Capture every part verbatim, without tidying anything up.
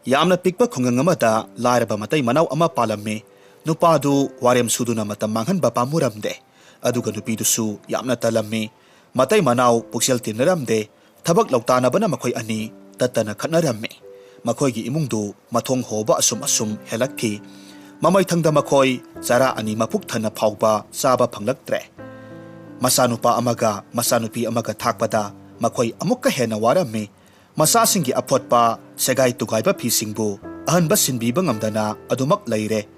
ꯌꯥꯝꯅ ꯄꯤꯛꯄ ꯈꯨꯡꯒꯪ ꯑꯃꯗ ꯂꯥꯏꯔꯕ ꯃꯇꯩ ꯃꯅꯥꯎ ꯑꯃ ꯄꯥꯜꯂꯝꯃꯤ꯫ ꯅꯨꯄꯥꯗꯨ ꯋꯥꯔꯦꯝ ꯁꯨꯗꯨꯅ ꯃꯇꯝ ꯃꯥꯡꯍꯟꯕ ꯄꯥꯝꯃꯨꯔꯝꯗꯦ꯫ ꯑꯗꯨꯒ ꯅꯨꯄꯤꯗꯨꯁꯨ ꯌꯥꯝꯅ ꯇꯜꯂꯝꯃꯤ꯫ ꯃꯇꯩ ꯃꯅꯥꯎ ꯄꯨꯛꯆꯦꯜ ꯇꯤꯟꯅꯔꯝꯗꯦ꯫ ꯊꯕꯛ ꯂꯧꯇꯥꯅꯕꯅ ꯃꯈꯣꯏ ꯑꯅꯤ ꯇꯠꯇꯅ ꯈꯠꯅꯔꯝꯃꯤ꯫ ꯃꯈꯣꯏꯒꯤ ꯏꯃꯨꯡꯗꯨ ꯃꯊꯣꯡ ꯍꯣꯕ ꯑꯁꯨꯝ ꯑꯁꯨꯝ ꯍꯦꯜꯂꯛꯈꯤ꯫ ꯃꯃꯩꯊꯪꯗ ꯃꯈꯣꯏ ꯆꯔꯥ ꯑꯅꯤ ꯃꯄꯨꯛ ꯊꯟꯅ ꯐꯥꯎꯕ ꯆꯥꯕ ꯐꯪꯂꯛꯇ꯭ꯔꯦ꯫ ꯃꯆꯥꯅꯨꯄꯥ ꯑꯃꯒ ꯃꯆꯥꯅꯨꯄꯤ ꯑꯃꯒ ꯊꯥꯛꯄꯗ ꯃꯈꯣꯏ ꯑꯃꯨꯛꯀ ꯍꯦꯟꯅ ꯋꯥꯔꯝꯃꯤ꯫ ꯃꯆꯥꯁꯤꯡꯒꯤ ꯑꯐꯣꯠꯄ, ꯁꯦꯒꯥꯏ ꯇꯨꯒꯥꯏꯕ ꯐꯤꯁꯤꯡꯕꯨ ꯑꯍꯟꯕ ꯁꯤꯟꯕꯤꯕ ꯉꯝꯗꯅ ꯑꯗꯨꯃꯛ ꯂꯩꯔꯦ꯫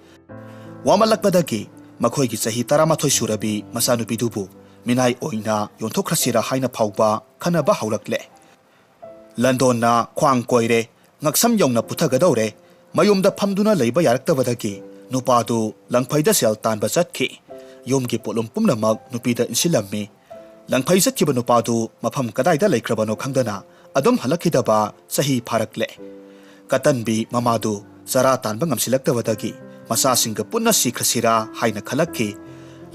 ꯋꯥꯃꯜꯂꯛꯄꯗꯒꯤ ꯃꯈꯣꯏꯒꯤ ꯆꯍꯤ ꯇꯔꯥꯃꯥꯊꯣꯏ ꯁꯨꯔꯕꯤ ꯃꯆꯥꯅꯨꯄꯤꯗꯨꯕꯨ ꯃꯤꯅꯥꯏ ꯑꯣꯏꯅ ꯌꯣꯟꯊꯣꯛꯈ꯭ꯔꯁꯤꯔꯥ ꯍꯥꯏꯅ ꯐꯥꯎꯕ ꯈꯟꯅꯕ ꯍꯧꯔꯛꯂꯦ꯫ ꯂꯟꯗꯣꯟꯅ ꯈ꯭ꯋꯥꯡ ꯀꯣꯏꯔꯦ, ꯉꯛꯁꯝ ꯌꯧꯅ ꯄꯨꯊꯒꯗꯧꯔꯦ꯫ ꯃꯌꯨꯝꯗ ꯐꯝꯗꯨꯅ ꯂꯩꯕ ꯌꯥꯔꯛꯇꯕꯗꯒꯤ ꯅꯨꯄꯥꯗꯨ ꯂꯪꯐꯩꯗ ꯁꯦꯜ ꯇꯥꯟꯕ ꯆꯠꯈꯤ꯫ ꯌꯨꯝꯒꯤ ꯄꯣꯠꯂꯨꯝ ꯄꯨꯝꯅꯃꯛ ꯅꯨꯄꯤꯗ ꯏꯟꯁꯤꯜꯂꯝꯃꯤ꯫ ꯂꯪꯐꯩ ꯆꯠꯈꯤꯕ ꯅꯨꯄꯥꯗꯨ ꯃꯐꯝ ꯀꯗꯥꯏꯗ ꯂꯩꯈ꯭ꯔꯕꯅꯣ ꯈꯪꯗꯅ ꯑꯗꯨꯝ ꯍꯜꯂꯛꯈꯤꯗꯕ ꯆꯍꯤ ꯐꯥꯔꯛꯂꯦ꯫ ꯀꯇꯟꯕꯤ ꯃꯃꯥꯗꯨ ꯆꯔꯥ ꯇꯥꯟꯕ ꯉꯝꯁꯤꯜꯂꯛꯇꯕꯗꯒꯤ ꯃꯆꯥꯁꯤꯡꯒ ꯄꯨꯟꯅ ꯁꯤꯈ꯭ꯔꯁꯤꯔꯥ ꯍꯥꯏꯅ ꯈꯜꯂꯛꯈꯤ꯫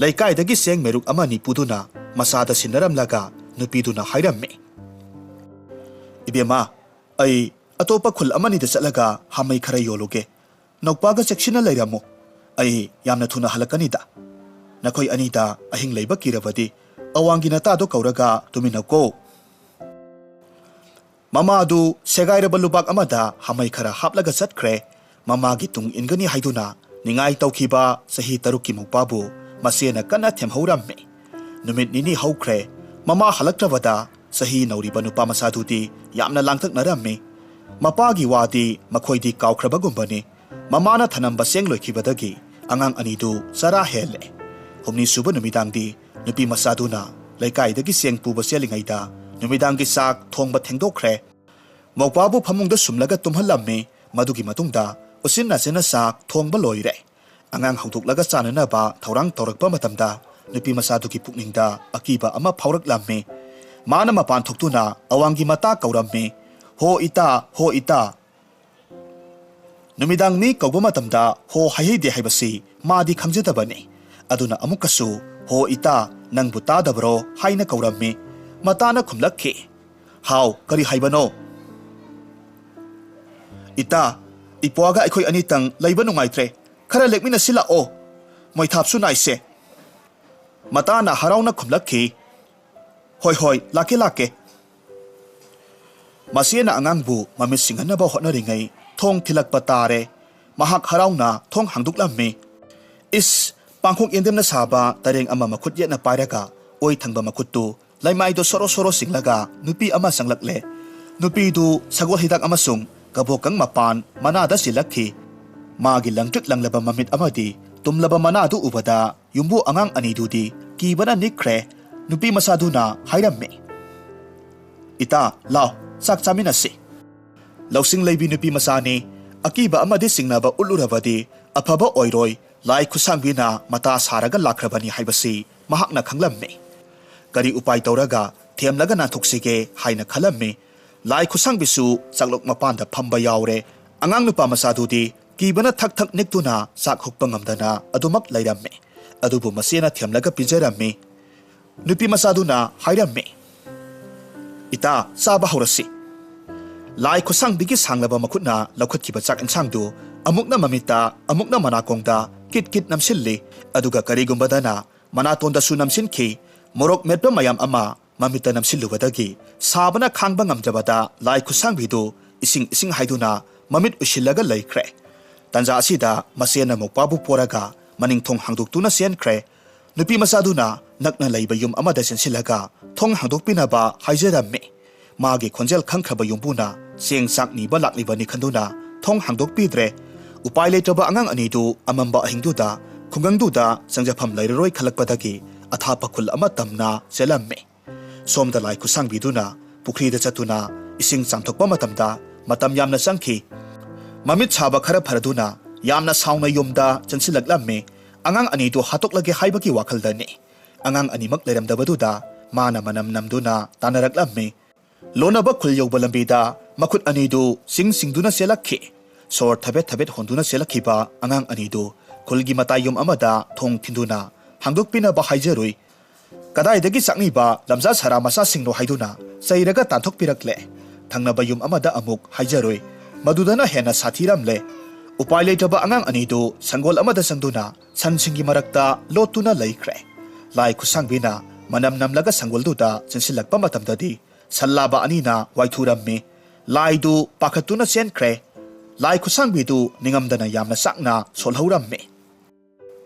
ꯂꯩꯀꯥꯏꯗꯒꯤ ꯆꯦꯡ ꯃꯦꯔꯨꯛ ꯑꯃꯅꯤ ꯄꯨꯗꯨꯅ ꯃꯆꯥꯗ ꯁꯤꯟꯅꯔꯝꯂꯒ ꯅꯨꯄꯤꯗꯨꯅ ꯍꯥꯏꯔꯝꯃꯤ, "ꯏꯕꯦꯝꯃ, ꯑꯩ ꯑꯇꯣꯞꯄ ꯈꯨꯜ ꯑꯃꯅꯤꯗ ꯆꯠꯂꯒ ꯍꯥꯃꯩ ꯈꯔ ꯌꯣꯜꯂꯨꯒꯦ꯫ ꯅꯧꯄꯥꯒ ꯆꯦꯛꯁꯤꯟꯅ ꯂꯩꯔꯝꯃꯨ꯫ ꯑꯩ ꯌꯥꯝꯅ ꯊꯨꯅ ꯍꯜꯂꯛꯀꯅꯤꯗ꯫ ꯅꯈꯣꯏ ꯑꯅꯤꯗ ꯑꯍꯤꯡ ꯂꯩꯕ ꯀꯤꯔꯕꯗꯤ ꯑꯋꯥꯡꯒꯤ ꯅꯇꯥꯗꯣ ꯀꯧꯔꯒ ꯇꯨꯃꯤꯟꯅꯧꯀꯣ꯫" ꯃꯃꯥ ꯑꯗꯨ ꯁꯦꯒꯥꯏꯔꯕ ꯂꯨꯕꯥꯛ ꯑꯃꯗ ꯍꯥꯃꯩ ꯈꯔ ꯍꯥꯞꯂꯒ ꯆꯠꯈ꯭ꯔꯦ꯫ ꯃꯃꯥꯒꯤ ꯇꯨꯡ ꯏꯟꯒꯅꯤ ꯍꯥꯏꯗꯨꯅ ꯅꯤꯡꯉꯥꯏ ꯇꯧꯈꯤꯕ ꯆꯍꯤ ꯇꯔꯨꯛꯀꯤ ꯃꯧꯄꯥꯕꯨ ꯃꯆꯦꯅ ꯀꯟꯅ ꯊꯦꯝꯍꯧꯔꯝꯃꯤ꯫ ꯅꯨꯃꯤꯠ ꯅꯤꯅꯤ ꯍꯧꯈ꯭ꯔꯦ꯫ ꯃꯃꯥ ꯍꯜꯂꯛꯇ꯭ꯔꯕꯗ ꯆꯍꯤ ꯅꯧꯔꯤꯕ ꯅꯨꯄꯥ ꯃꯆꯥꯗꯨꯗꯤ ꯌꯥꯝꯅ ꯂꯥꯡꯇꯛꯅꯔꯝꯃꯤ꯫ ꯃꯄꯥꯒꯤ ꯋꯥꯗꯤ ꯃꯈꯣꯏꯗꯤ ꯀꯥꯎꯈ꯭ꯔꯕꯒꯨꯝꯕꯅꯤ꯫ ꯃꯃꯥꯅ ꯊꯅꯝꯕ ꯆꯦꯡ ꯂꯣꯏꯈꯤꯕꯗꯒꯤ ꯑꯉꯥꯡ ꯑꯅꯤꯗꯨ ꯆꯔꯥ ꯍꯦꯜꯂꯦ꯫ ꯍꯨꯝꯅꯤ ꯁꯨꯕ ꯅꯨꯃꯤꯗꯥꯡꯗꯤ ꯅꯨꯄꯤ ꯃꯆꯥꯗꯨꯅ ꯂꯩꯀꯥꯏꯗꯒꯤ ꯆꯦꯡ ꯄꯨꯕ ꯆꯦꯜꯂꯤꯉꯩꯗ ꯅꯨꯃꯤꯗꯥꯡꯒꯤ ꯆꯥꯛ ꯊꯣꯡꯕ ꯊꯦꯡꯗꯣꯛꯈ꯭ꯔꯦ꯫ ꯃꯧꯄꯥꯕꯨ ꯐꯃꯨꯡꯗ ꯁꯨꯝꯂꯒ ꯇꯨꯝꯍꯜꯂꯝꯃꯤ꯫ ꯃꯗꯨꯒꯤ ꯃꯇꯨꯡꯗ ꯎꯆꯤꯟ ꯅꯥꯆꯤꯟꯅ ꯆꯥꯛ ꯊꯣꯡꯕ ꯂꯣꯏꯔꯦ꯫ ꯑꯉꯥꯡ ꯍꯧꯗꯣꯛꯂꯒ ꯆꯥꯅꯅꯕ ꯊꯧꯔꯥꯡ ꯇꯧꯔꯛꯄ ꯃꯇꯝꯗ ꯅꯨꯄꯤ ꯃꯆꯥꯗꯨꯒꯤ ꯄꯨꯛꯅꯤꯡꯗ ꯑꯀꯤꯕ ꯑꯃ ꯐꯥꯎꯔꯛꯂꯝꯃꯤ꯫ ꯃꯥꯅ ꯃꯄꯥꯟ ꯊꯣꯛꯇꯨꯅ ꯑꯋꯥꯡꯒꯤ ꯃꯇꯥ ꯀꯧꯔꯝꯃꯤ, "ꯍꯣ ꯏꯇꯥ, ꯍꯣ ꯏꯇꯥ!" ꯅꯨꯃꯤꯗꯥꯡ ꯃꯤ ꯀꯧꯕ ꯃꯇꯝꯗ ꯍꯣ ꯍꯥꯏꯍꯩꯗꯦ ꯍꯥꯏꯕꯁꯤ ꯃꯥꯗꯤ ꯈꯪꯖꯗꯕꯅꯤ꯫ ꯑꯗꯨꯅ ꯑꯃꯨꯛꯀꯁꯨ, "ꯍꯣ ꯏꯇꯥ, ꯅꯪꯕꯨ ꯇꯥꯗꯕꯔꯣ?" ꯍꯥꯏꯅ ꯀꯧꯔꯝꯃꯤ꯫ ꯃꯇꯥꯅ ꯈꯨꯝꯂꯛꯈꯤ, "ꯍꯥꯎ, ꯀꯔꯤ ꯍꯥꯏꯕꯅꯣ?" "ꯏꯇꯥ, ꯏꯄ꯭ꯋꯥꯒ ꯑꯩꯈꯣꯏ ꯑꯅꯤꯇꯪ ꯂꯩꯕ ꯅꯨꯡꯉꯥꯏꯇ꯭ꯔꯦ꯫ ꯈꯔ ꯂꯦꯛꯃꯤꯟꯅꯁꯤ ꯂꯥꯛꯑꯣ꯫ ꯃꯣꯏꯊꯥꯞꯁꯨ ꯅꯥꯏꯁꯦ꯫" ꯃꯇꯥꯅ ꯍꯔꯥꯎꯅ ꯈꯨꯝꯂꯛꯈꯤ, "ꯍꯣꯏ, ꯍꯣꯏ, ꯂꯥꯛꯀꯦ, ꯂꯥꯛꯀꯦ꯫" ꯃꯆꯦꯅ ꯑꯉꯥꯡꯕꯨ ꯃꯃꯤꯠ ꯁꯤꯡꯍꯟꯅꯕ ꯍꯣꯠꯅꯔꯤꯉꯩ ꯊꯣꯡ ꯊꯤꯜꯂꯛꯄ ꯇꯥꯔꯦ꯫ ꯃꯍꯥꯛ ꯍꯔꯥꯎꯅ ꯊꯣꯡ ꯍꯥꯡꯗꯣꯛꯂꯝꯃꯤ꯫ ꯏꯁ, ꯄꯥꯡꯈꯣꯛ ꯌꯦꯟꯗꯦꯝꯅ ꯁꯥꯕ ꯇꯔꯦꯡ ꯑꯃ ꯃꯈꯨꯠ ꯌꯦꯠꯅ ꯄꯥꯏꯔꯒ ꯑꯣꯏ ꯊꯪꯕ ꯃꯈꯨꯠꯇꯨ ꯂꯩꯃꯥꯏꯗꯣ ꯁꯣꯔꯣ ꯁꯣꯔꯣ ꯆꯤꯡꯂꯒ ꯅꯨꯄꯤ ꯑꯃ ꯆꯪꯂꯛꯂꯦ꯫ ꯅꯨꯄꯤꯗꯨ ꯁꯒꯣꯜ ꯍꯤꯗꯥꯛ ꯑꯃꯁꯨꯡ ꯀꯕꯣꯀꯪ ꯃꯄꯥꯟ ꯃꯅꯥꯗ ꯆꯤꯜꯂꯛꯈꯤ꯫ ꯃꯥꯒꯤ ꯂꯪꯇ꯭ꯔꯤꯛ ꯂꯪꯂꯕ ꯃꯃꯤꯠ ꯑꯃꯗꯤ ꯇꯨꯝꯂꯕ ꯃꯅꯥꯗꯨ ꯎꯕꯗ ꯌꯨꯝꯕꯨ ꯑꯉꯥꯡ ꯑꯅꯤꯗꯨꯗꯤ ꯀꯤꯕꯅ ꯅꯤꯛꯈ꯭ꯔꯦ꯫ ꯅꯨꯄꯤ ꯃꯆꯥꯗꯨꯅ ꯍꯥꯏꯔꯝꯃꯤ, "ꯏꯇꯥ, ꯂꯥꯎ, ꯆꯥꯛ ꯆꯥꯃꯤꯟꯅꯁꯤ꯫" ꯂꯧꯁꯤꯡ ꯂꯩꯕꯤ ꯅꯨꯄꯤ ꯃꯆꯥꯅꯤ꯫ ꯑꯀꯤꯕ ꯑꯃꯗꯤ ꯆꯤꯡꯅꯕ ꯎꯠꯂꯨꯔꯕꯗꯤ ꯑꯐꯕ ꯑꯣꯏꯔꯣꯏ꯫ ꯂꯥꯏ ꯈꯨꯠꯁꯥꯡꯕꯤꯅ ꯃꯇꯥ ꯁꯥꯔꯒ ꯂꯥꯛꯈ꯭ꯔꯕꯅꯤ ꯍꯥꯏꯕꯁꯤ ꯃꯍꯥꯛꯅ ꯈꯪꯂꯝꯃꯤ꯫ ꯀꯔꯤ ꯎꯄꯥꯏ ꯇꯧꯔꯒ ꯊꯦꯝꯂꯒ ꯅꯥꯟꯊꯣꯛꯁꯤꯒꯦ ꯍꯥꯏꯅ ꯈꯜꯂꯝꯃꯤ꯫ ꯂꯥꯏ ꯈꯨꯠꯁꯥꯡꯕꯤꯁꯨ ꯆꯥꯛꯂꯣꯛ ꯃꯄꯥꯟꯗ ꯐꯝꯕ ꯌꯥꯎꯔꯦ꯫ ꯑꯉꯥꯡ ꯅꯨꯄꯥ ꯃꯆꯥꯗꯨꯗꯤ ꯀꯤꯕꯅ ꯊꯛ ꯊꯛ ꯅꯤꯛꯇꯨꯅ ꯆꯥꯛ ꯍꯨꯛꯄ ꯉꯝꯗꯅ ꯑꯗꯨꯃꯛ ꯂꯩꯔꯝꯃꯤ꯫ ꯑꯗꯨꯕꯨ ꯃꯆꯦꯅ ꯊꯦꯝꯂꯒ ꯄꯤꯖꯔꯝꯃꯤ꯫ ꯅꯨꯄꯤ ꯃꯆꯥꯗꯨꯅ ꯍꯥꯏꯔꯝꯃꯤ, "ꯏꯇꯥ, ꯆꯥꯕ ꯍꯧꯔꯁꯤ꯫" ꯂꯥꯏ ꯈꯨꯠꯁꯥꯡꯕꯤꯒꯤ ꯁꯥꯡꯂꯕ ꯃꯈꯨꯠꯅ ꯂꯧꯈꯠꯈꯤꯕ ꯆꯥꯛ ꯏꯟꯁꯥꯡꯗꯨ ꯑꯃꯨꯛꯅ ꯃꯃꯤꯠꯇ, ꯑꯃꯨꯛꯅ ꯃꯅꯥꯀꯣꯡꯗ ꯀꯤꯠ ꯀꯤꯠ ꯅꯝꯁꯤꯜꯂꯤ꯫ ꯑꯗꯨꯒ ꯀꯔꯤꯒꯨꯝꯕꯗꯅ ꯃꯅꯥꯇꯣꯟꯗꯁꯨ ꯅꯝꯁꯤꯟꯈꯤ꯫ ꯃꯣꯔꯣꯛ ꯃꯦꯠꯄ ꯃꯌꯥꯝ ꯑꯃ ꯃꯃꯤꯠꯇ ꯅꯝꯁꯤꯜꯂꯨꯕꯗꯒꯤ ꯁꯥꯕꯅ ꯈꯥꯡꯕ ꯉꯝꯗ꯭ꯔꯕꯗ ꯂꯥꯏ ꯈꯨꯠꯁꯥꯡꯕꯤꯗꯨ ꯏꯁꯤꯡ ꯏꯁꯤꯡ ꯍꯥꯏꯗꯨꯅ ꯃꯃꯤꯠ ꯎꯏꯁꯤꯜꯂꯒ ꯂꯩꯈ꯭ꯔꯦ꯫ ꯇꯟꯖꯥ ꯑꯁꯤꯗ ꯃꯆꯦꯅ ꯃꯧꯄ꯭ꯋꯥꯕꯨ ꯄꯣꯔꯒ ꯃꯅꯤꯡ ꯊꯣꯡ ꯍꯥꯡꯗꯣꯛꯇꯨꯅ ꯆꯦꯟꯈ꯭ꯔꯦ꯫ ꯅꯨꯄꯤ ꯃꯆꯥꯗꯨꯅ ꯅꯛꯅ ꯂꯩꯕ ꯌꯨꯝ ꯑꯃꯗ ꯆꯦꯟꯁꯤꯜꯂꯒ ꯊꯣꯡ ꯍꯥꯡꯗꯣꯛꯄꯤꯅꯕ ꯍꯥꯏꯖꯔꯝꯃꯤ꯫ ꯃꯥꯒꯤ ꯈꯣꯟꯖꯦꯜ ꯈꯪꯈ꯭ꯔꯕ ꯌꯨꯝꯕꯨꯅ ꯆꯦꯡ ꯆꯥꯛ ꯅꯤꯕ ꯂꯥꯛꯂꯤꯕꯅꯤ ꯈꯟꯗꯨꯅ ꯊꯣꯡ ꯍꯥꯡꯗꯣꯛꯄꯤꯗ꯭ꯔꯦ꯫ ꯎꯄꯥꯏ ꯂꯩꯇ꯭ꯔꯕ ꯑꯉꯥꯡ ꯑꯅꯤꯗꯨ ꯑꯃꯝꯕ ꯑꯍꯤꯡꯗꯨꯗ ꯈꯨꯡꯒꯪꯗꯨꯗ ꯆꯪꯖꯐꯝ ꯂꯩꯔꯔꯣꯏ ꯈꯜꯂꯛꯄꯗꯒꯤ ꯑꯊꯥꯞꯄ ꯈꯨꯜ ꯑꯃ ꯇꯝꯅ ꯆꯦꯜꯂꯝꯃꯤ꯫ ꯁꯣꯝꯗ ꯂꯥꯏ ꯈꯨꯠꯁꯥꯡꯕꯤꯗꯨꯅ ꯄꯨꯈ꯭ꯔꯤꯗ ꯆꯠꯇꯨꯅ ꯏꯁꯤꯡ ꯆꯥꯝꯊꯣꯛꯄ ꯃꯇꯝꯗ ꯃꯇꯝ ꯌꯥꯝꯅ ꯆꯪꯈꯤ꯫ ꯃꯃꯤꯠ ꯁꯥꯕ ꯈꯔ ꯐꯔꯗꯨꯅ ꯌꯥꯝꯅ ꯁꯥꯎꯅ ꯌꯨꯝꯗ ꯆꯪꯁꯤꯜꯂꯛꯂꯝꯃꯤ꯫ ꯑꯉꯥꯡ ꯑꯅꯤꯗꯨ ꯍꯥꯠꯇꯣꯛꯂꯒꯦ ꯍꯥꯏꯕꯒꯤ ꯋꯥꯈꯜꯗꯅꯤ꯫ ꯑꯉꯥꯡ ꯑꯅꯤꯃꯛ ꯂꯩꯔꯝꯗꯕꯗꯨꯗ ꯃꯥꯅ ꯃꯅꯝ ꯅꯝꯗꯨꯅ ꯇꯥꯟꯅꯔꯛꯂꯝꯃꯤ꯫ ꯂꯣꯟꯅꯕ ꯈꯨꯜ ꯌꯧꯕ ꯂꯝꯕꯤꯗ ꯃꯈꯨꯠ ꯑꯅꯤꯗꯨ ꯆꯤꯡ ꯆꯤꯡꯗꯨꯅ ꯆꯦꯜꯂꯛꯈꯤ꯫ ꯁꯣꯔ ꯊꯕꯦꯠ ꯊꯕꯦꯠ ꯍꯣꯟꯗꯨꯅ ꯆꯦꯜꯂꯛꯈꯤꯕ ꯑꯉꯥꯡ ꯑꯅꯤꯗꯨ ꯈꯨꯜꯒꯤ ꯃꯇꯥꯏ ꯌꯨꯝ ꯑꯃꯗ ꯊꯣꯡ ꯊꯤꯟꯗꯨꯅ ꯍꯥꯡꯗꯣꯛꯄꯤꯅꯕ ꯍꯥꯏꯖꯔꯨꯏ꯫ ꯀꯗꯥꯏꯗꯒꯤ ꯆꯥꯛꯅꯤꯕ ꯂꯝꯖꯥ ꯁꯔꯥ ꯃꯆꯥꯁꯤꯡꯅꯣ ꯍꯥꯏꯗꯨꯅ ꯆꯩꯔꯒ ꯇꯥꯟꯊꯣꯛꯄꯤꯔꯛꯂꯦ꯫ ꯊꯪꯅꯕ ꯌꯨꯝ ꯑꯃꯗ ꯑꯃꯨꯛ ꯍꯥꯏꯖꯔꯨꯏ꯫ ꯃꯗꯨꯗꯅ ꯍꯦꯟꯅ ꯁꯥꯊꯤꯔꯝꯂꯦ꯫ ꯎꯄꯥꯏ ꯂꯩꯇ꯭ꯔꯕ ꯑꯉꯥꯡ ꯑꯅꯤꯗꯨ ꯁꯪꯒꯣꯜ ꯑꯃꯗ ꯆꯪꯗꯨꯅ ꯁꯟꯁꯤꯡꯒꯤ ꯃꯔꯛꯇ ꯂꯣꯠꯇꯨꯅ ꯂꯩꯈ꯭ꯔꯦ꯫ ꯂꯥꯏ ꯈꯨꯠꯁꯥꯡꯕꯤꯅ ꯃꯅꯝ ꯅꯝꯂꯒ ꯁꯪꯒꯣꯜꯗꯨꯗ ꯆꯪꯁꯤꯜꯂꯛꯄ ꯃꯇꯝꯗꯗꯤ ꯁꯟ ꯂꯥꯕ ꯑꯅꯤꯅ ꯋꯥꯏꯊꯨꯔꯝꯃꯤ꯫ ꯂꯥꯏꯗꯨ ꯄꯥꯈꯠꯇꯨꯅ ꯆꯦꯟꯈ꯭ꯔꯦ꯫ ꯂꯥꯏ ꯈꯨꯠꯁꯥꯡꯕꯤꯗꯨ ꯅꯤꯡꯉꯝꯗꯅ ꯌꯥꯝꯅ ꯆꯥꯛꯅ ꯁꯣꯜꯍꯧꯔꯝꯃꯤ꯫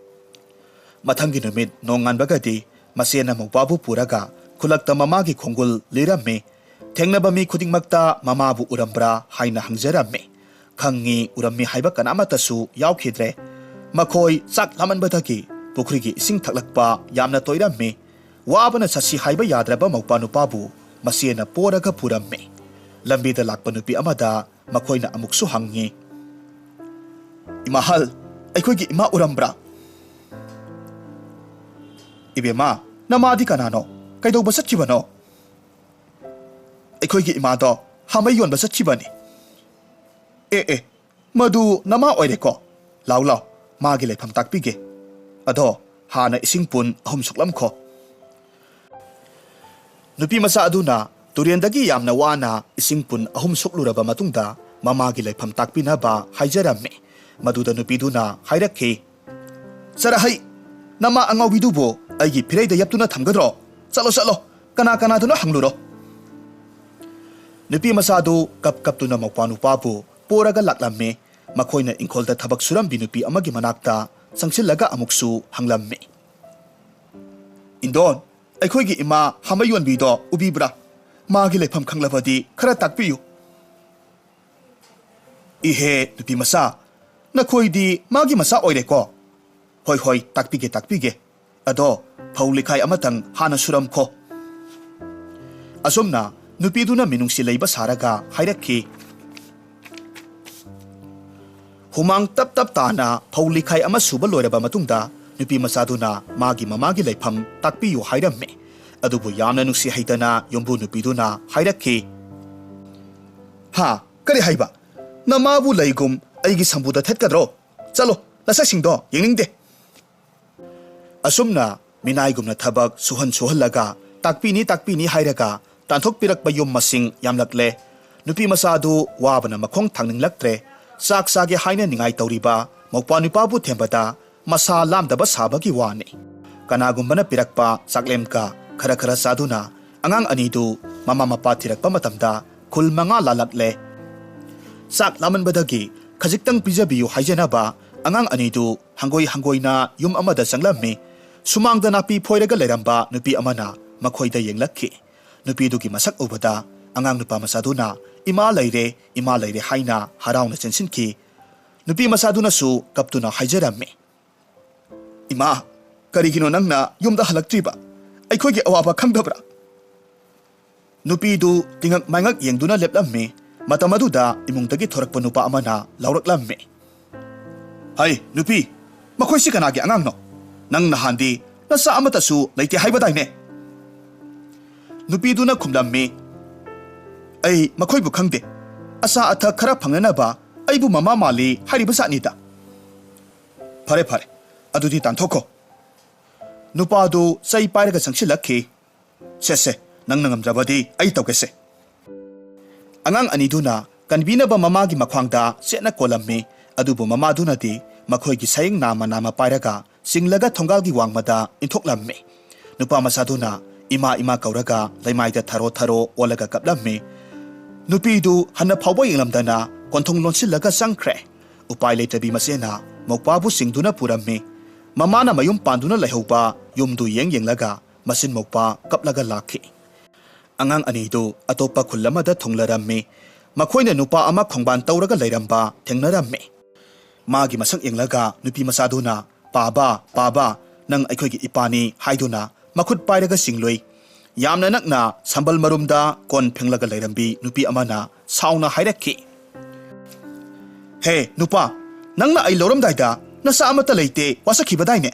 ꯃꯊꯪꯒꯤ ꯅꯨꯃꯤꯠ ꯅꯣꯡꯉꯥꯟꯕꯒꯗꯤ ꯃꯆꯦꯅ ꯃꯧꯄ꯭ꯋꯥꯕꯨ ꯄꯨꯔꯒ ꯈꯨꯜꯂꯛꯇ ꯃꯃꯥꯒꯤ ꯈꯣꯡꯒꯨꯜ ꯂꯤꯔꯝꯃꯤ꯫ ꯊꯦꯡꯅꯕ ꯃꯤ ꯈꯨꯗꯤꯡꯃꯛꯇ ꯃꯃꯥꯕꯨ ꯎꯔꯝꯕ꯭ꯔꯥ ꯍꯥꯏꯅ ꯍꯪꯖꯔꯝꯃꯤ꯫ ꯈꯪꯉꯤ, ꯎꯔꯝꯃꯤ ꯍꯥꯏꯕ ꯀꯅꯥꯃꯠꯇꯁꯨ ꯌꯥꯎꯈꯤꯗ꯭ꯔꯦ꯫ ꯃꯈꯣꯏ ꯆꯥꯛ ꯂꯥꯝꯃꯟꯕꯗꯒꯤ ꯄꯨꯈ꯭ꯔꯤꯒꯤ ꯏꯁꯤꯡ ꯊꯛꯂꯛꯄ ꯌꯥꯝꯅ ꯇꯣꯏꯔꯝꯃꯤ꯫ ꯋꯥꯕꯅ ꯆꯠꯁꯤ ꯍꯥꯏꯕ ꯌꯥꯗ꯭ꯔꯕ ꯃꯧꯄ꯭ꯋꯥ ꯅꯨꯄꯥꯕꯨ ꯃꯆꯦꯅ ꯄꯣꯔꯒ ꯄꯨꯔꯝꯃꯤ꯫ ꯂꯝꯕꯤꯗ ꯂꯥꯛꯄ ꯅꯨꯄꯤ ꯑꯃꯗ ꯃꯈꯣꯏꯅ ꯑꯃꯨꯛꯁꯨ ꯍꯪꯉꯤ, "ꯏꯃꯥꯍꯜ, ꯑꯩꯈꯣꯏꯒꯤ ꯏꯃꯥ ꯎꯔꯝꯕ꯭ꯔꯥ?" "ꯏꯕꯦꯝꯃ, ꯅꯃꯥꯗꯤ ꯀꯅꯥꯅꯣ? ꯀꯩꯗꯧꯕ ꯆꯠꯈꯤꯕꯅꯣ?" "ꯑꯩꯈꯣꯏꯒꯤ ꯏꯃꯥꯗꯣ ꯍꯥꯃꯩ ꯌꯣꯟꯕ ꯆꯠꯈꯤꯕꯅꯤ꯫" "ꯑꯦ ꯑꯦ, ꯃꯗꯨ ꯅꯃꯥ ꯑꯣꯏꯔꯦꯀꯣ꯫ ꯂꯥꯎ ꯂꯥꯎ, ꯃꯥꯒꯤ ꯂꯩꯐꯝ ꯇꯥꯛꯄꯤꯒꯦ꯫ ꯑꯗꯣ ꯍꯥꯟꯅ ꯏꯁꯤꯡ ꯄꯨꯟ ꯑꯍꯨꯝ ꯁꯣꯛꯂꯝꯈꯣ꯫" ꯅꯨꯄꯤ ꯃꯆꯥ ꯑꯗꯨꯅ ꯇꯨꯔꯦꯟꯗꯒꯤ ꯌꯥꯝꯅ ꯋꯥꯅ ꯏꯁꯤꯡ ꯄꯨꯟ ꯑꯍꯨꯝ ꯁꯣꯛꯂꯨꯔꯕ ꯃꯇꯨꯡꯗ ꯃꯃꯥꯒꯤ ꯂꯩꯐꯝ ꯇꯥꯛꯄꯤꯅꯕ ꯍꯥꯏꯖꯔꯝꯃꯤ꯫ ꯃꯗꯨꯗ ꯅꯨꯄꯤꯗꯨꯅ ꯍꯥꯏꯔꯛꯈꯤ, "ꯆꯔꯥꯍꯩ, ꯅꯃꯥ ꯑꯉꯥꯎꯕꯤꯗꯨꯕꯨ ꯑꯩꯒꯤ ꯐꯤꯔꯩꯗ ꯌꯦꯞꯇꯨꯅ ꯊꯝꯒꯗ꯭ꯔꯣ? ꯆꯠꯂꯣ, ꯆꯠꯂꯣ, ꯀꯅꯥ ꯀꯅꯥꯗꯨꯅꯣ ꯍꯪꯂꯨꯔꯣ꯫" ꯅꯨꯄꯤ ꯃꯆꯥꯗꯨ ꯀꯞ ꯀꯞꯇꯨꯅ ꯃꯧꯄ꯭ꯋꯥ ꯅꯨꯄꯥꯕꯨ ꯄꯣꯔꯒ ꯂꯥꯛꯂꯝꯃꯤ꯫ ꯃꯈꯣꯏꯅ ꯏꯪꯈꯣꯜꯗ ꯊꯕꯛ ꯁꯨꯔꯝꯕꯤ ꯅꯨꯄꯤ ꯑꯃꯒꯤ ꯃꯅꯥꯛꯇ ꯆꯪꯁꯤꯜꯂꯒ ꯑꯃꯨꯛꯁꯨ ꯍꯪꯂꯝꯃꯤ, "ꯏꯟꯗꯣꯟ, ꯑꯩꯈꯣꯏꯒꯤ ꯏꯃꯥ ꯍꯥꯃꯩ ꯌꯣꯟꯕꯤꯗꯣ ꯎꯕꯤꯕ꯭ꯔꯥ? ꯃꯥꯒꯤ ꯂꯩꯐꯝ ꯈꯪꯂꯕꯗꯤ ꯈꯔ ꯇꯥꯛꯄꯤꯌꯨ꯫" "ꯏꯍꯦ, ꯅꯨꯄꯤ ꯃꯆꯥ, ꯅꯈꯣꯏꯗꯤ ꯃꯥꯒꯤ ꯃꯆꯥ ꯑꯣꯏꯔꯦꯀꯣ꯫ ꯍꯣꯏ, ꯍꯣꯏ, ꯇꯥꯛꯄꯤꯒꯦ, ꯇꯥꯛꯄꯤꯒꯦ꯫ ꯑꯗꯣ ꯐꯧ ꯂꯤꯈꯥꯏ ꯑꯃꯇꯪ ꯍꯥꯟꯅ ꯁꯨꯔꯝꯈꯣ꯫" ꯑꯁꯨꯝꯅ ꯅꯨꯄꯤꯗꯨꯅ ꯃꯤꯅꯨꯡꯁꯤ ꯂꯩꯕ ꯁꯥꯔꯒ ꯍꯥꯏꯔꯛꯈꯤ꯫ ꯍꯨꯃꯥꯡ ꯇꯞ ꯇꯞ ꯇꯥꯅ ꯐꯧ ꯂꯤꯈꯥꯏ ꯑꯃ ꯁꯨꯕ ꯂꯣꯏꯔꯕ ꯃꯇꯨꯡꯗ ꯅꯨꯄꯤ ꯃꯆꯥꯗꯨꯅ ꯃꯥꯒꯤ ꯃꯃꯥꯒꯤ ꯂꯩꯐꯝ ꯇꯥꯛꯄꯤꯌꯨ ꯍꯥꯏꯔꯝꯃꯤ꯫ ꯑꯗꯨꯕꯨ ꯌꯥꯝꯅ ꯅꯨꯡꯁꯤ ꯍꯩꯇꯅ ꯌꯨꯝꯕꯨ ꯅꯨꯄꯤꯗꯨꯅ ꯍꯥꯏꯔꯛꯈꯤ, "ꯍꯥ, ꯀꯔꯤ ꯍꯥꯏꯕ? ꯅꯃꯥꯕꯨ ꯂꯩꯒꯨꯝ ꯑꯩꯒꯤ ꯁꯝꯕꯨꯗ ꯊꯦꯠꯀꯗ꯭ꯔꯣ? ꯆꯠꯂꯣ, ꯅꯁꯛꯁꯤꯡꯗꯣ ꯌꯦꯡꯅꯤꯡꯗꯦ꯫" ꯑꯁꯨꯝꯅ ꯃꯤꯅꯥꯏꯒꯨꯝꯅ ꯊꯕꯛ ꯁꯨꯍꯟ ꯁꯨꯍꯜꯂꯒ ꯇꯥꯛꯄꯤꯅꯤ ꯇꯥꯛꯄꯤꯅꯤ ꯍꯥꯏꯔꯒ ꯇꯥꯟꯊꯣꯛꯄꯤꯔꯛꯄ ꯌꯨꯝ ꯃꯁꯤꯡ ꯌꯥꯝꯂꯛꯂꯦ꯫ ꯅꯨꯄꯤ ꯃꯆꯥꯗꯨ ꯋꯥꯕꯅ ꯃꯈꯣꯡ ꯊꯥꯡꯅꯤꯡꯂꯛꯇ꯭ꯔꯦ꯫ ꯆꯥꯛ ꯆꯥꯒꯦ ꯍꯥꯏꯅ ꯅꯤꯡꯉꯥꯏ ꯇꯧꯔꯤꯕ ꯃꯧꯄ꯭ꯋꯥ ꯅꯨꯄꯥꯕꯨ ꯊꯦꯝꯕꯗ ꯃꯁꯥ ꯂꯥꯝꯗꯕ ꯁꯥꯕꯒꯤ ꯋꯥꯅꯤ꯫ ꯀꯅꯥꯒꯨꯝꯕꯅ ꯄꯤꯔꯛꯄ ꯆꯥꯛꯂꯦꯝꯀ ꯈꯔ ꯈꯔ ꯆꯥꯗꯨꯅ ꯑꯉꯥꯡ ꯑꯅꯤꯗꯨ ꯃꯃꯥ ꯃꯄꯥ ꯊꯤꯔꯛꯄ ꯃꯇꯝꯗ ꯈꯨꯜ ꯃꯉꯥ ꯂꯥꯜꯂꯛꯂꯦ꯫ ꯆꯥꯛ ꯂꯥꯝꯃꯟꯕꯗꯒꯤ ꯈꯖꯤꯛꯇꯪ ꯄꯤꯖꯕꯤꯌꯨ ꯍꯥꯏꯖꯅꯕ ꯑꯉꯥꯡ ꯑꯅꯤꯗꯨ ꯍꯪꯒꯣꯏ ꯍꯪꯒꯣꯏꯅ ꯌꯨꯝ ꯑꯃꯗ ꯆꯪꯂꯝꯃꯤ꯫ ꯁꯨꯃꯥꯡꯗ ꯅꯥꯄꯤ ꯐꯣꯏꯔꯒ ꯂꯩꯔꯝꯕ ꯅꯨꯄꯤ ꯑꯃꯅ ꯃꯈꯣꯏꯗ ꯌꯦꯡꯂꯛꯈꯤ꯫ ꯅꯨꯄꯤꯗꯨꯒꯤ ꯃꯁꯛ ꯎꯕꯗ ꯑꯉꯥꯡ ꯅꯨꯄꯥ ꯃꯆꯥꯗꯨꯅ "ꯏꯃꯥ ꯂꯩꯔꯦ, ꯏꯃꯥ ꯂꯩꯔꯦ" ꯍꯥꯏꯅ ꯍꯔꯥꯎꯅ ꯆꯦꯟꯁꯤꯟꯈꯤ꯫ ꯅꯨꯄꯤ ꯃꯆꯥꯗꯨꯅꯁꯨ ꯀꯞꯇꯨꯅ ꯍꯥꯏꯖꯔꯝꯃꯤ, "ꯏꯃꯥ, ꯀꯔꯤꯒꯤꯅꯣ ꯅꯪꯅ ꯌꯨꯝꯗ ꯍꯜꯂꯛꯇ꯭ꯔꯤꯕ? ꯑꯩꯈꯣꯏꯒꯤ ꯑꯋꯥꯕ ꯈꯪꯗꯕ꯭ꯔꯥ?" ꯅꯨꯄꯤꯗꯨ ꯇꯤꯉꯛ ꯃꯥꯏꯉꯛ ꯌꯦꯡꯗꯨꯅ ꯂꯦꯞꯂꯝꯃꯤ꯫ ꯃꯇꯝ ꯑꯗꯨꯗ ꯏꯃꯨꯡꯗꯒꯤ ꯊꯣꯔꯛꯄ ꯅꯨꯄꯥ ꯑꯃꯅ ꯂꯥꯎꯔꯛꯂꯝꯃꯤ, "ꯍꯩ ꯅꯨꯄꯤ, ꯃꯈꯣꯏꯁꯤ ꯀꯅꯥꯒꯤ ꯑꯉꯥꯡꯅꯣ? ꯅꯪ ꯅꯍꯥꯟꯗꯤ ꯅꯆꯥ ꯑꯃꯠꯇꯁꯨ ꯂꯩꯇꯦ ꯍꯥꯏꯕꯗꯥꯏꯅꯦ?" ꯅꯨꯄꯤꯗꯨꯅ ꯈꯨꯝꯂꯝꯃꯤ, "ꯑꯩ ꯃꯈꯣꯏꯕꯨ ꯈꯪꯗꯦ꯫ ꯑꯆꯥ ꯑꯊꯛ ꯈꯔ ꯐꯪꯅꯅꯕ ꯑꯩꯕꯨ ꯃꯃꯥ ꯃꯥꯜꯂꯤ ꯍꯥꯏꯔꯤꯕ ꯖꯥꯠꯅꯤꯗ꯫" "ꯐꯔꯦ ꯐꯔꯦ, ꯑꯗꯨꯗꯤ ꯇꯥꯟꯊꯣꯛꯈꯣ꯫" ꯅꯨꯄꯥꯗꯨ ꯆꯩ ꯄꯥꯏꯔꯒ ꯆꯪꯁꯤꯜꯂꯛꯈꯤ꯫ "ꯁꯦ ꯁꯦ, ꯅꯪꯅ ꯉꯝꯗ꯭ꯔꯕꯗꯤ ꯑꯩ ꯇꯧꯒꯦꯁꯦ꯫" ꯑꯉꯥꯡ ꯑꯅꯤꯗꯨꯅ ꯀꯟꯕꯤꯅꯕ ꯃꯃꯥꯒꯤ ꯃꯈ꯭ꯋꯥꯡꯗ ꯆꯦꯠꯅ ꯀꯣꯜꯂꯝꯃꯤ꯫ ꯑꯗꯨꯕꯨ ꯃꯃꯥꯗꯨꯅꯗꯤ ꯃꯈꯣꯏꯒꯤ ꯁꯌꯦꯡ ꯅꯥꯝꯃ ꯅꯥꯝꯃ ꯄꯥꯏꯔꯒ ꯆꯤꯡꯂꯒ ꯊꯣꯡꯒꯥꯜꯒꯤ ꯋꯥꯡꯃꯗ ꯏꯟꯊꯣꯛꯂꯝꯃꯤ꯫ ꯅꯨꯄꯥ ꯃꯆꯥꯗꯨꯅ "ꯏꯃꯥ, ꯏꯃꯥ" ꯀꯧꯔꯒ ꯂꯩꯃꯥꯏꯗ ꯊꯔꯣ ꯊꯔꯣ ꯑꯣꯜꯂꯒ ꯀꯞꯂꯝꯃꯤ꯫ ꯅꯨꯄꯤꯗꯨ ꯍꯟꯅ ꯐꯥꯎꯕ ꯌꯦꯡꯂꯝꯗꯅ ꯀꯣꯟꯊꯣꯡ ꯂꯣꯟꯁꯤꯜꯂꯒ ꯆꯪꯈ꯭ꯔꯦ꯫ ꯎꯄꯥꯏ ꯂꯩꯇꯕꯤ ꯃꯆꯦꯅ ꯃꯧꯄ꯭ꯋꯥꯕꯨ ꯆꯤꯡꯗꯨꯅ ꯄꯨꯔꯝꯃꯤ꯫ ꯃꯃꯥꯅ ꯃꯌꯨꯝ ꯄꯥꯟꯗꯨꯅ ꯂꯩꯍꯧꯕ ꯌꯨꯝꯗꯨ ꯌꯦꯡ ꯌꯦꯡꯂꯒ ꯃꯆꯤꯟ ꯃꯧꯄ꯭ꯋꯥ ꯀꯞꯂꯒ ꯂꯥꯛꯈꯤ꯫ ꯑꯉꯥꯡ ꯑꯅꯤꯗꯨ ꯑꯇꯣꯞꯄ ꯈꯨꯜ ꯑꯃꯗ ꯊꯨꯡꯂꯔꯝꯃꯤ꯫ ꯃꯈꯣꯏꯅ ꯅꯨꯄꯥ ꯑꯃ ꯈꯣꯡꯕꯥꯟ ꯇꯧꯔꯒ ꯂꯩꯔꯝꯕ ꯊꯦꯡꯅꯔꯝꯃꯤ꯫ ꯃꯥꯒꯤ ꯃꯁꯛ ꯌꯦꯡꯂꯒ ꯅꯨꯄꯤ ꯃꯆꯥꯗꯨꯅ, "ꯄꯥꯕ, ꯄꯥꯕ, ꯅꯪ ꯑꯩꯈꯣꯏꯒꯤ ꯏꯄꯥꯅꯤ" ꯍꯥꯏꯗꯨꯅ ꯃꯈꯨꯠ ꯄꯥꯏꯔꯒ ꯆꯤꯡꯂꯨꯏ꯫ ꯌꯥꯝꯅ ꯅꯛꯅ ꯁꯝꯕꯜ ꯃꯔꯨꯝꯗ ꯀꯣꯟ ꯐꯦꯡꯂꯒ ꯂꯩꯔꯝꯕꯤ ꯅꯨꯄꯤ ꯑꯃꯅ ꯁꯥꯎꯅ ꯍꯥꯏꯔꯛꯈꯤ, "ꯍꯦ ꯅꯨꯄꯥ, ꯅꯪꯅ ꯑꯩ ꯂꯧꯔꯝꯗꯥꯏꯗ ꯅꯆꯥ ꯑꯃꯠꯇ ꯂꯩꯇꯦ ꯋꯥꯁꯛꯈꯤꯕꯗꯥꯏꯅꯦ?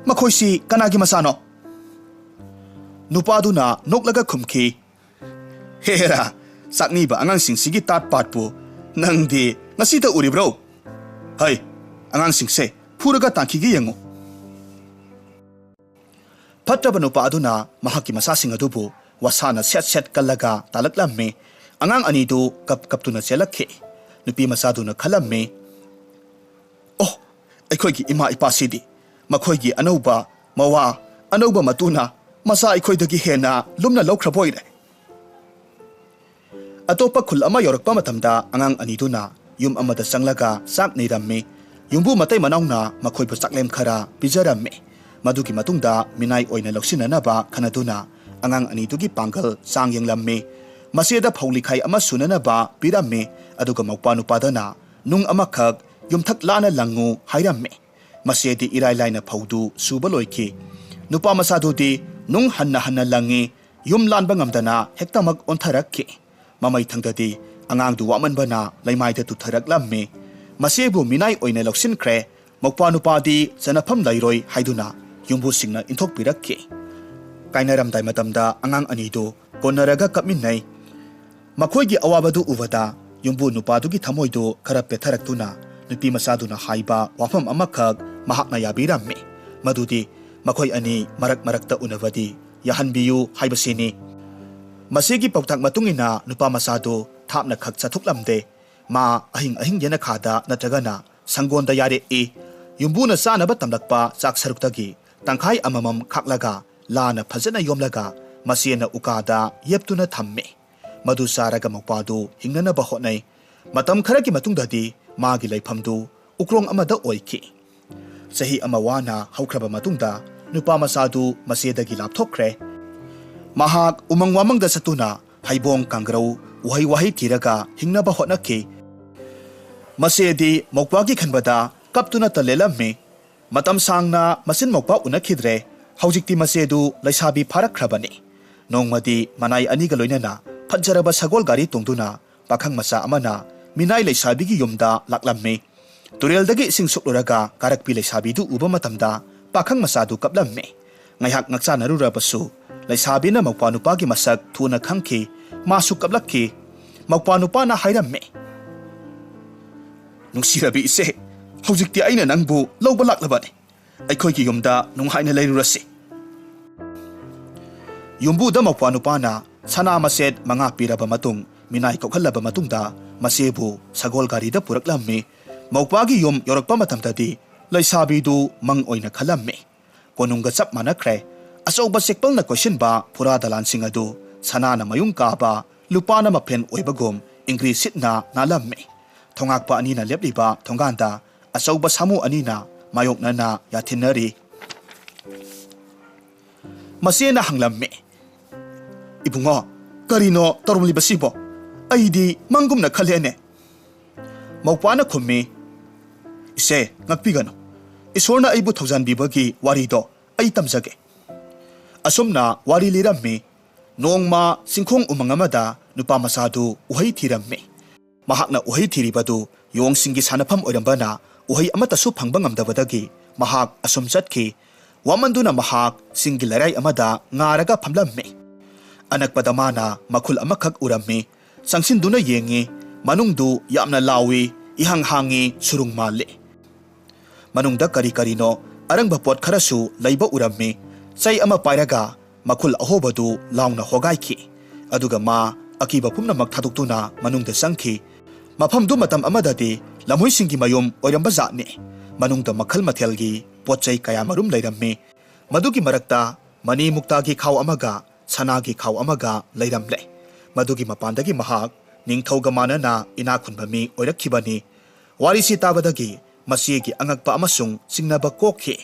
ꯃꯈꯣꯏꯁꯤ ꯀꯅꯥꯒꯤ ꯃꯆꯥꯅꯣ?" ꯅꯨꯄꯥꯗꯨꯅ ꯅꯣꯛꯂꯒ ꯈꯨꯝꯈꯤ, "ꯍꯦꯔꯥ, ꯆꯥꯛꯅꯤꯕ ꯑꯉꯥꯡꯁꯤꯡꯁꯤꯒꯤ ꯇꯥꯠ ꯄꯥꯠꯄꯨ ꯅꯪꯗꯤ ꯉꯁꯤꯇ ꯎꯔꯤꯕ꯭ꯔꯣ? ꯍꯩ, ꯑꯉꯥꯡꯁꯤꯡꯁꯦ ꯐꯨꯔꯒ ꯇꯥꯟꯈꯤꯒꯦ ꯌꯦꯡꯉꯨ꯫" ꯐꯠꯇ꯭ꯔꯕ ꯅꯨꯄꯥ ꯑꯗꯨꯅ ꯃꯍꯥꯛꯀꯤ ꯃꯆꯥꯁꯤꯡ ꯑꯗꯨꯕꯨ ꯋꯥꯁꯥꯅ ꯁꯦꯠ ꯁꯦꯠ ꯀꯜꯂꯒ ꯇꯥꯜꯂꯛꯂꯝꯃꯤ꯫ ꯑꯉꯥꯡ ꯑꯅꯤꯗꯨ ꯀꯞ ꯀꯞꯇꯨꯅ ꯆꯦꯜꯂꯛꯈꯤ꯫ ꯅꯨꯄꯤ ꯃꯆꯥꯗꯨꯅ ꯈꯜꯂꯝꯃꯤ, "ꯑꯣ, ꯑꯩꯈꯣꯏꯒꯤ ꯏꯃꯥ ꯏꯄꯥꯁꯤꯗꯤ ꯃꯈꯣꯏꯒꯤ ꯑꯅꯧꯕ ꯃꯋꯥ, ꯑꯅꯧꯕ ꯃꯇꯨꯅ ꯃꯆꯥ ꯑꯩꯈꯣꯏꯗꯒꯤ ꯍꯦꯟꯅ ꯂꯨꯝꯅ ꯂꯧꯈ꯭ꯔꯕ ꯑꯣꯏꯔꯦ"꯫ ꯑꯇꯣꯞꯄ ꯈꯨꯜ ꯑꯃ ꯌꯧꯔꯛꯄ ꯃꯇꯝꯗ ꯑꯉꯥꯡ ꯑꯅꯤꯗꯨꯅ ꯌꯨꯝ ꯑꯃꯗ ꯆꯪꯂꯒ ꯆꯥꯛ ꯅꯤꯔꯝꯃꯤ꯫ ꯌꯨꯝꯕꯨ ꯃꯇꯩ ꯃꯅꯥꯎꯅ ꯃꯈꯣꯏꯕꯨ ꯆꯥꯛꯂꯦꯟ ꯈꯔ ꯄꯤꯖꯔꯝꯃꯤ꯫ ꯃꯗꯨꯒꯤ ꯃꯇꯨꯡꯗ ꯃꯤꯅꯥꯏ ꯑꯣꯏꯅ ꯂꯧꯁꯤꯟꯅꯅꯕ ꯈꯟꯅꯗꯨꯅ ꯑꯉꯥꯡ ꯑꯅꯤꯗꯨꯒꯤ ꯄꯥꯡꯒꯜ ꯆꯥꯡ ꯌꯦꯡꯂꯝꯃꯤ꯫ ꯃꯆꯦꯗ ꯐꯧ ꯂꯤꯈꯥꯏ ꯑꯃ ꯁꯨꯅꯅꯕ ꯄꯤꯔꯝꯃꯤ꯫ ꯑꯗꯨꯒ ꯃꯧꯄ꯭ꯋꯥ ꯅꯨꯄꯥꯗꯅ ꯅꯨꯡ ꯑꯃꯈꯛ ꯌꯨꯝꯊꯛ ꯂꯥꯅ ꯂꯪꯉꯨ ꯍꯥꯏꯔꯝꯃꯤ꯫ ꯃꯆꯦꯗꯤ ꯏꯔꯥꯏ ꯂꯥꯏꯅ ꯐꯧꯗꯨ ꯁꯨꯕ ꯂꯣꯏꯈꯤ꯫ ꯅꯨꯄꯥ ꯃꯆꯥꯗꯨꯗꯤ ꯅꯨꯡ ꯍꯟꯅ ꯍꯟꯅ ꯂꯪꯉꯤ꯫ ꯌꯨꯝ ꯂꯥꯟꯕ ꯉꯝꯗꯅ ꯍꯦꯛꯇꯃꯛ ꯑꯣꯟꯊꯔꯛꯈꯤ꯫ ꯃꯃꯩ ꯊꯪꯗꯗꯤ ꯑꯉꯥꯡꯗꯨ ꯋꯥꯃꯟꯕꯅ ꯂꯩꯃꯥꯏꯗ ꯇꯨꯊꯔꯛꯂꯝꯃꯤ꯫ ꯃꯆꯦꯕꯨ ꯃꯤꯅꯥꯏ ꯑꯣꯏꯅ ꯂꯧꯁꯤꯟꯈ꯭ꯔꯦ꯫ ꯃꯧꯄ꯭ꯋꯥ ꯅꯨꯄꯥꯗꯤ ꯆꯅꯐꯝ ꯂꯩꯔꯣꯏ ꯍꯥꯏꯗꯨꯅ ꯌꯨꯝꯕꯨꯁꯤꯡꯅ ꯏꯟꯊꯣꯛꯄꯤꯔꯛꯈꯤ꯫ ꯀꯥꯏꯅꯔꯝꯗꯥꯏ ꯃꯇꯝꯗ ꯑꯉꯥꯡ ꯑꯅꯤꯗꯨ ꯀꯣꯟꯅꯔꯒ ꯀꯞꯃꯤꯟꯅꯩ꯫ ꯃꯈꯣꯏꯒꯤ ꯑꯋꯥꯕꯗꯨ ꯎꯕꯗ ꯌꯨꯝꯕꯨ ꯅꯨꯄꯥꯗꯨꯒꯤ ꯊꯃꯣꯏꯗꯨ ꯈꯔ ꯄꯦꯠꯊꯔꯛꯇꯨꯅ ꯅꯨꯄꯤ ꯃꯆꯥꯗꯨꯅ ꯍꯥꯏꯕ ꯋꯥꯐꯝ ꯑꯃꯈꯛ ꯃꯍꯥꯛꯅ ꯌꯥꯕꯤꯔꯝꯃꯤ꯫ ꯃꯗꯨꯗꯤ ꯃꯈꯣꯏ ꯑꯅꯤ ꯃꯔꯛ ꯃꯔꯛꯇ ꯎꯅꯕꯗꯤ ꯌꯥꯍꯟꯕꯤꯌꯨ ꯍꯥꯏꯕꯁꯤꯅꯤ꯫ ꯃꯁꯤꯒꯤ ꯄꯥꯎꯇꯥꯛ ꯃꯇꯨꯡ ꯏꯟꯅ ꯅꯨꯄꯥ ꯃꯆꯥꯗꯨ ꯊꯥꯞꯅ ꯈꯛ ꯆꯠꯊꯣꯛꯂꯝꯗꯦ꯫ ꯃꯥ ꯑꯍꯤꯡ ꯑꯍꯤꯡ ꯌꯦꯅꯈꯥꯗ ꯅꯠꯇ꯭ꯔꯒꯅ ꯁꯪꯒꯣꯟꯗ ꯌꯥꯔꯦꯛꯏ꯫ ꯌꯨꯝꯕꯨꯅ ꯆꯥꯅꯕ ꯇꯝꯂꯛꯄ ꯆꯥꯛ ꯁꯔꯨꯛꯇꯒꯤ ꯇꯪꯈꯥꯏ ꯑꯃꯃꯝ ꯈꯥꯛꯂꯒ ꯂꯥꯅ ꯐꯖꯅ ꯌꯣꯝꯂꯒ ꯃꯆꯦꯅ ꯎꯀꯥꯗ ꯌꯦꯞꯇꯨꯅ ꯊꯝꯃꯤ꯫ ꯃꯗꯨ ꯆꯥꯔꯒ ꯃꯧꯄ꯭ꯋꯥꯗꯨ ꯍꯤꯡꯅꯅꯕ ꯍꯣꯠꯅꯩ꯫ ꯃꯇꯝ ꯈꯔꯒꯤ ꯃꯇꯨꯡꯗꯗꯤ ꯃꯥꯒꯤ ꯂꯩꯐꯝꯗꯨ ꯎꯀ꯭ꯔꯣꯡ ꯑꯃꯗ ꯑꯣꯏꯈꯤ꯫ ꯆꯍꯤ ꯑꯃ ꯋꯥꯅ ꯍꯧꯈ꯭ꯔꯕ ꯃꯇꯨꯡꯗ ꯅꯨꯄꯥ ꯃꯆꯥꯗꯨ ꯃꯆꯦꯗꯒꯤ ꯂꯥꯞꯊꯣꯛꯈ꯭ꯔꯦ꯫ ꯃꯍꯥꯛ ꯎꯃꯪ ꯋꯥꯃꯪꯗ ꯆꯠꯇꯨꯅ ꯍꯩꯕꯣꯡ, ꯀꯥꯡꯒ꯭ꯔꯧ, ꯎꯍꯩ ꯋꯥꯍꯩ ꯊꯤꯔꯒ ꯍꯤꯡꯅꯕ ꯍꯣꯠꯅꯈꯤ꯫ ꯃꯆꯦꯗꯤ ꯃꯧꯄ꯭ꯋꯥꯒꯤ ꯈꯟꯕꯗ ꯀꯞꯇꯨꯅꯇ ꯂꯦꯜꯂꯝꯃꯤ꯫ ꯃꯇꯝ ꯁꯥꯡꯅ ꯃꯆꯤꯟ ꯃꯧꯄ꯭ꯋꯥ ꯎꯅꯈꯤꯗ꯭ꯔꯦ꯫ ꯍꯧꯖꯤꯛꯇꯤ ꯃꯆꯦꯗꯨ ꯂꯩꯁꯥꯕꯤ ꯐꯥꯔꯛꯈ꯭ꯔꯕꯅꯤ꯫ ꯅꯣꯡꯃꯗꯤ ꯃꯅꯥꯏ ꯑꯅꯤꯒ ꯂꯣꯏꯅꯅ ꯐꯖꯔꯕ ꯁꯒꯣꯜ ꯒꯥꯔꯤ ꯇꯣꯡꯗꯨꯅ ꯄꯥꯈꯪ ꯃꯆꯥ ꯑꯃꯅ ꯃꯤꯅꯥꯏ ꯂꯩꯁꯥꯕꯤꯒꯤ ꯌꯨꯝꯗ ꯂꯥꯛꯂꯝꯃꯤ꯫ ꯇꯨꯔꯦꯜꯗꯒꯤ ꯏꯁꯤꯡ ꯁꯣꯛꯂꯨꯔꯒ ꯀꯥꯔꯛꯄꯤ ꯂꯩꯁꯥꯕꯤꯗꯨ ꯎꯕ ꯃꯇꯝꯗ ꯄꯥꯈꯪ ꯃꯆꯥꯗꯨ ꯀꯞꯂꯝꯃꯤ꯫ ꯉꯥꯏꯍꯥꯛ ꯉꯛꯆꯥꯅꯔꯨꯔꯕꯁꯨ ꯂꯩꯁꯥꯕꯤꯅ ꯃꯧꯄ꯭ꯋꯥ ꯅꯨꯄꯥꯒꯤ ꯃꯁꯛ ꯊꯨꯅ ꯈꯪꯈꯤ꯫ ꯃꯥꯁꯨ ꯀꯞꯂꯛꯈꯤ꯫ ꯃꯧꯄ꯭ꯋꯥ ꯅꯨꯄꯥꯅ ꯍꯥꯏꯔꯝꯃꯤ, "ꯅꯨꯡꯁꯤꯔꯕꯤ ꯏꯆꯦ, ꯍꯧꯖꯤꯛꯇꯤ ꯑꯩꯅ ꯅꯪꯕꯨ ꯂꯧꯕ ꯂꯥꯛꯂꯕꯅꯤ꯫ ꯑꯩꯈꯣꯏꯒꯤ ꯌꯨꯝꯗ ꯅꯨꯡꯉꯥꯏꯅ ꯂꯩꯔꯨꯔꯁꯤ"꯫ ꯌꯨꯝꯕꯨꯗ ꯃꯧꯄ꯭ꯋꯥ ꯅꯨꯄꯥꯅ ꯁꯅꯥ ꯃꯆꯦꯠ ꯃꯉꯥ ꯄꯤꯔꯕ ꯃꯇꯨꯡ ꯃꯤꯅꯥꯏ ꯀꯣꯛꯍꯜꯂꯕ ꯃꯇꯨꯡꯗ ꯃꯆꯦꯕꯨ ꯁꯒꯣꯜ ꯒꯥꯔꯤꯗ ꯄꯨꯔꯛꯂꯝꯃꯤ꯫ ꯃꯧꯄꯥꯒꯤ ꯌꯨꯝ ꯌꯧꯔꯛꯄ ꯃꯇꯝꯗꯗꯤ ꯂꯩꯁꯥꯕꯤꯗꯨ ꯃꯪ ꯑꯣꯏꯅ ꯈꯜꯂꯝꯃꯤ꯫ ꯀꯣꯅꯨꯡꯒ ꯆꯞ ꯃꯥꯟꯅꯈ꯭ꯔꯦ꯫ ꯑꯆꯧꯕ ꯆꯦꯛꯄꯜꯅ ꯀꯣꯏꯁꯤꯟꯕ ꯐꯨꯔꯥ ꯗꯂꯥꯟꯁꯤꯡ ꯑꯗꯨ ꯁꯅꯥꯅ ꯃꯌꯨꯡ ꯀꯥꯕ ꯂꯨꯄꯥꯅ ꯃꯐꯦꯟ ꯑꯣꯏꯕꯒꯨꯝ ꯏꯪꯒ꯭ꯔꯤꯁ ꯁꯤꯠꯅ ꯅꯥꯜꯂꯝꯃꯤ꯫ ꯊꯣꯉꯥꯛꯄ ꯑꯅꯤꯅ ꯂꯦꯞꯂꯤꯕ ꯊꯣꯡꯒꯥꯟꯗ ꯑꯆꯧꯕ ꯁꯥꯃꯨ ꯑꯅꯤꯅ ꯃꯥꯌꯣꯛꯅꯅ ꯌꯥꯊꯤꯟꯅꯔꯤ꯫ ꯃꯆꯦꯅ ꯍꯪꯂꯝꯃꯤ, "ꯏꯕꯨꯡꯉꯣ, ꯀꯔꯤꯅꯣ ꯇꯧꯔꯝꯂꯤꯕꯁꯤꯕꯣ? ꯑꯩꯗꯤ ꯃꯪꯒꯨꯝꯅ ꯈꯜꯂꯦꯅꯦ꯫" ꯃꯧꯄꯥꯅ ꯈꯨꯝꯃꯤ, "ꯏꯆꯦ, ꯉꯛꯄꯤꯒꯅꯨ꯫ ꯏꯁꯣꯔꯅ ꯑꯩꯕꯨ ꯊꯧꯖꯥꯟꯕꯤꯕꯒꯤ ꯋꯥꯔꯤꯗꯣ ꯑꯩ ꯇꯝꯖꯒꯦ꯫ ꯑꯁꯨꯝꯅ ꯋꯥꯔꯤ ꯂꯤꯔꯝꯃꯤ, ꯅꯣꯡꯃ ꯆꯤꯡꯈꯣꯡ ꯎꯃꯪ ꯑꯃꯗ ꯅꯨꯄꯥ ꯃꯆꯥꯗꯨ ꯎꯍꯩ ꯊꯤꯔꯝꯃꯤ꯫ ꯃꯍꯥꯛꯅ ꯎꯍꯩ ꯊꯤꯔꯤꯕꯗꯨ ꯌꯣꯡꯁꯤꯡꯒꯤ ꯁꯥꯟꯅꯐꯝ ꯑꯣꯏꯔꯝꯕꯅ ꯎꯍꯩ ꯑꯃꯠꯇꯁꯨ ꯐꯪꯕ ꯉꯝꯗꯕꯗꯒꯤ ꯃꯍꯥꯛ ꯑꯁꯨꯝ ꯆꯠꯈꯤ꯫ ꯋꯥꯃꯟꯗꯨꯅ ꯃꯍꯥꯛ ꯆꯤꯡꯒꯤ ꯂꯩꯔꯥꯏ ꯑꯃꯗ ꯉꯥꯔꯒ ꯐꯝꯂꯝꯃꯤ꯫ ꯑꯅꯛꯄꯗ ꯃꯥꯅ ꯃꯈꯨꯜ ꯑꯃꯈꯛ ꯎꯔꯝꯃꯤ꯫ ꯆꯪꯁꯤꯟꯗꯨꯅ ꯌꯦꯡꯉꯤ꯫ ꯃꯅꯨꯡꯗꯨ ꯌꯥꯝꯅ ꯂꯥꯎꯏ, ꯏꯍꯥꯡ ꯍꯥꯡꯉꯤ, ꯁꯨꯔꯨꯡ ꯃꯥꯜꯂꯤ꯫ ꯃꯅꯨꯡꯗ ꯀꯔꯤ ꯀꯔꯤꯅꯣ ꯑꯔꯪꯕ ꯄꯣꯠ ꯈꯔꯁꯨ ꯂꯩꯕ ꯎꯔꯝꯃꯤ꯫ ꯆꯩ ꯑꯃ ꯄꯥꯏꯔꯒ ꯃꯈꯨꯜ ꯑꯍꯣꯕꯗꯨ ꯂꯥꯎꯅ ꯍꯣꯒꯥꯏꯈꯤ꯫ ꯑꯗꯨꯒ ꯃꯥ ꯑꯀꯤꯕ ꯄꯨꯝꯅꯃꯛ ꯊꯥꯗꯣꯛꯇꯨꯅ ꯃꯅꯨꯡꯗ ꯆꯪꯈꯤ꯫ ꯃꯐꯝꯗꯨ ꯃꯇꯝ ꯑꯃꯗꯗꯤ ꯂꯝꯍꯨꯏꯁꯤꯡꯒꯤ ꯃꯌꯨꯝ ꯑꯣꯏꯔꯝꯕ ꯖꯥꯠꯅꯤ꯫ ꯃꯅꯨꯡꯗ ꯃꯈꯜ ꯃꯊꯦꯜꯒꯤ ꯄꯣꯠ ꯆꯩ ꯀꯌꯥꯃꯔꯨꯝ ꯂꯩꯔꯝꯃꯤ꯫ ꯃꯗꯨꯒꯤ ꯃꯔꯛꯇ ꯃꯅꯤ ꯃꯨꯛꯇꯥꯒꯤ ꯈꯥꯎ ꯑꯃꯒ ꯁꯅꯥꯒꯤ ꯈꯥꯎ ꯑꯃꯒ ꯂꯩꯔꯝꯂꯦ꯫ ꯃꯗꯨꯒꯤ ꯃꯄꯥꯟꯗꯒꯤ ꯃꯍꯥꯛ ꯅꯤꯡꯊꯧꯒ ꯃꯥꯟꯅꯅ ꯏꯅꯥꯛ ꯈꯨꯟꯕ ꯃꯤ ꯑꯣꯏꯔꯛꯈꯤꯕꯅꯤ꯫ ꯋꯥꯔꯤꯁꯤ ꯇꯥꯕꯗꯒꯤ ꯃꯆꯦꯒꯤ ꯑꯉꯛꯄ ꯑꯃꯁꯨꯡ ꯆꯤꯡꯅꯕ ꯀꯣꯛꯈꯤ꯫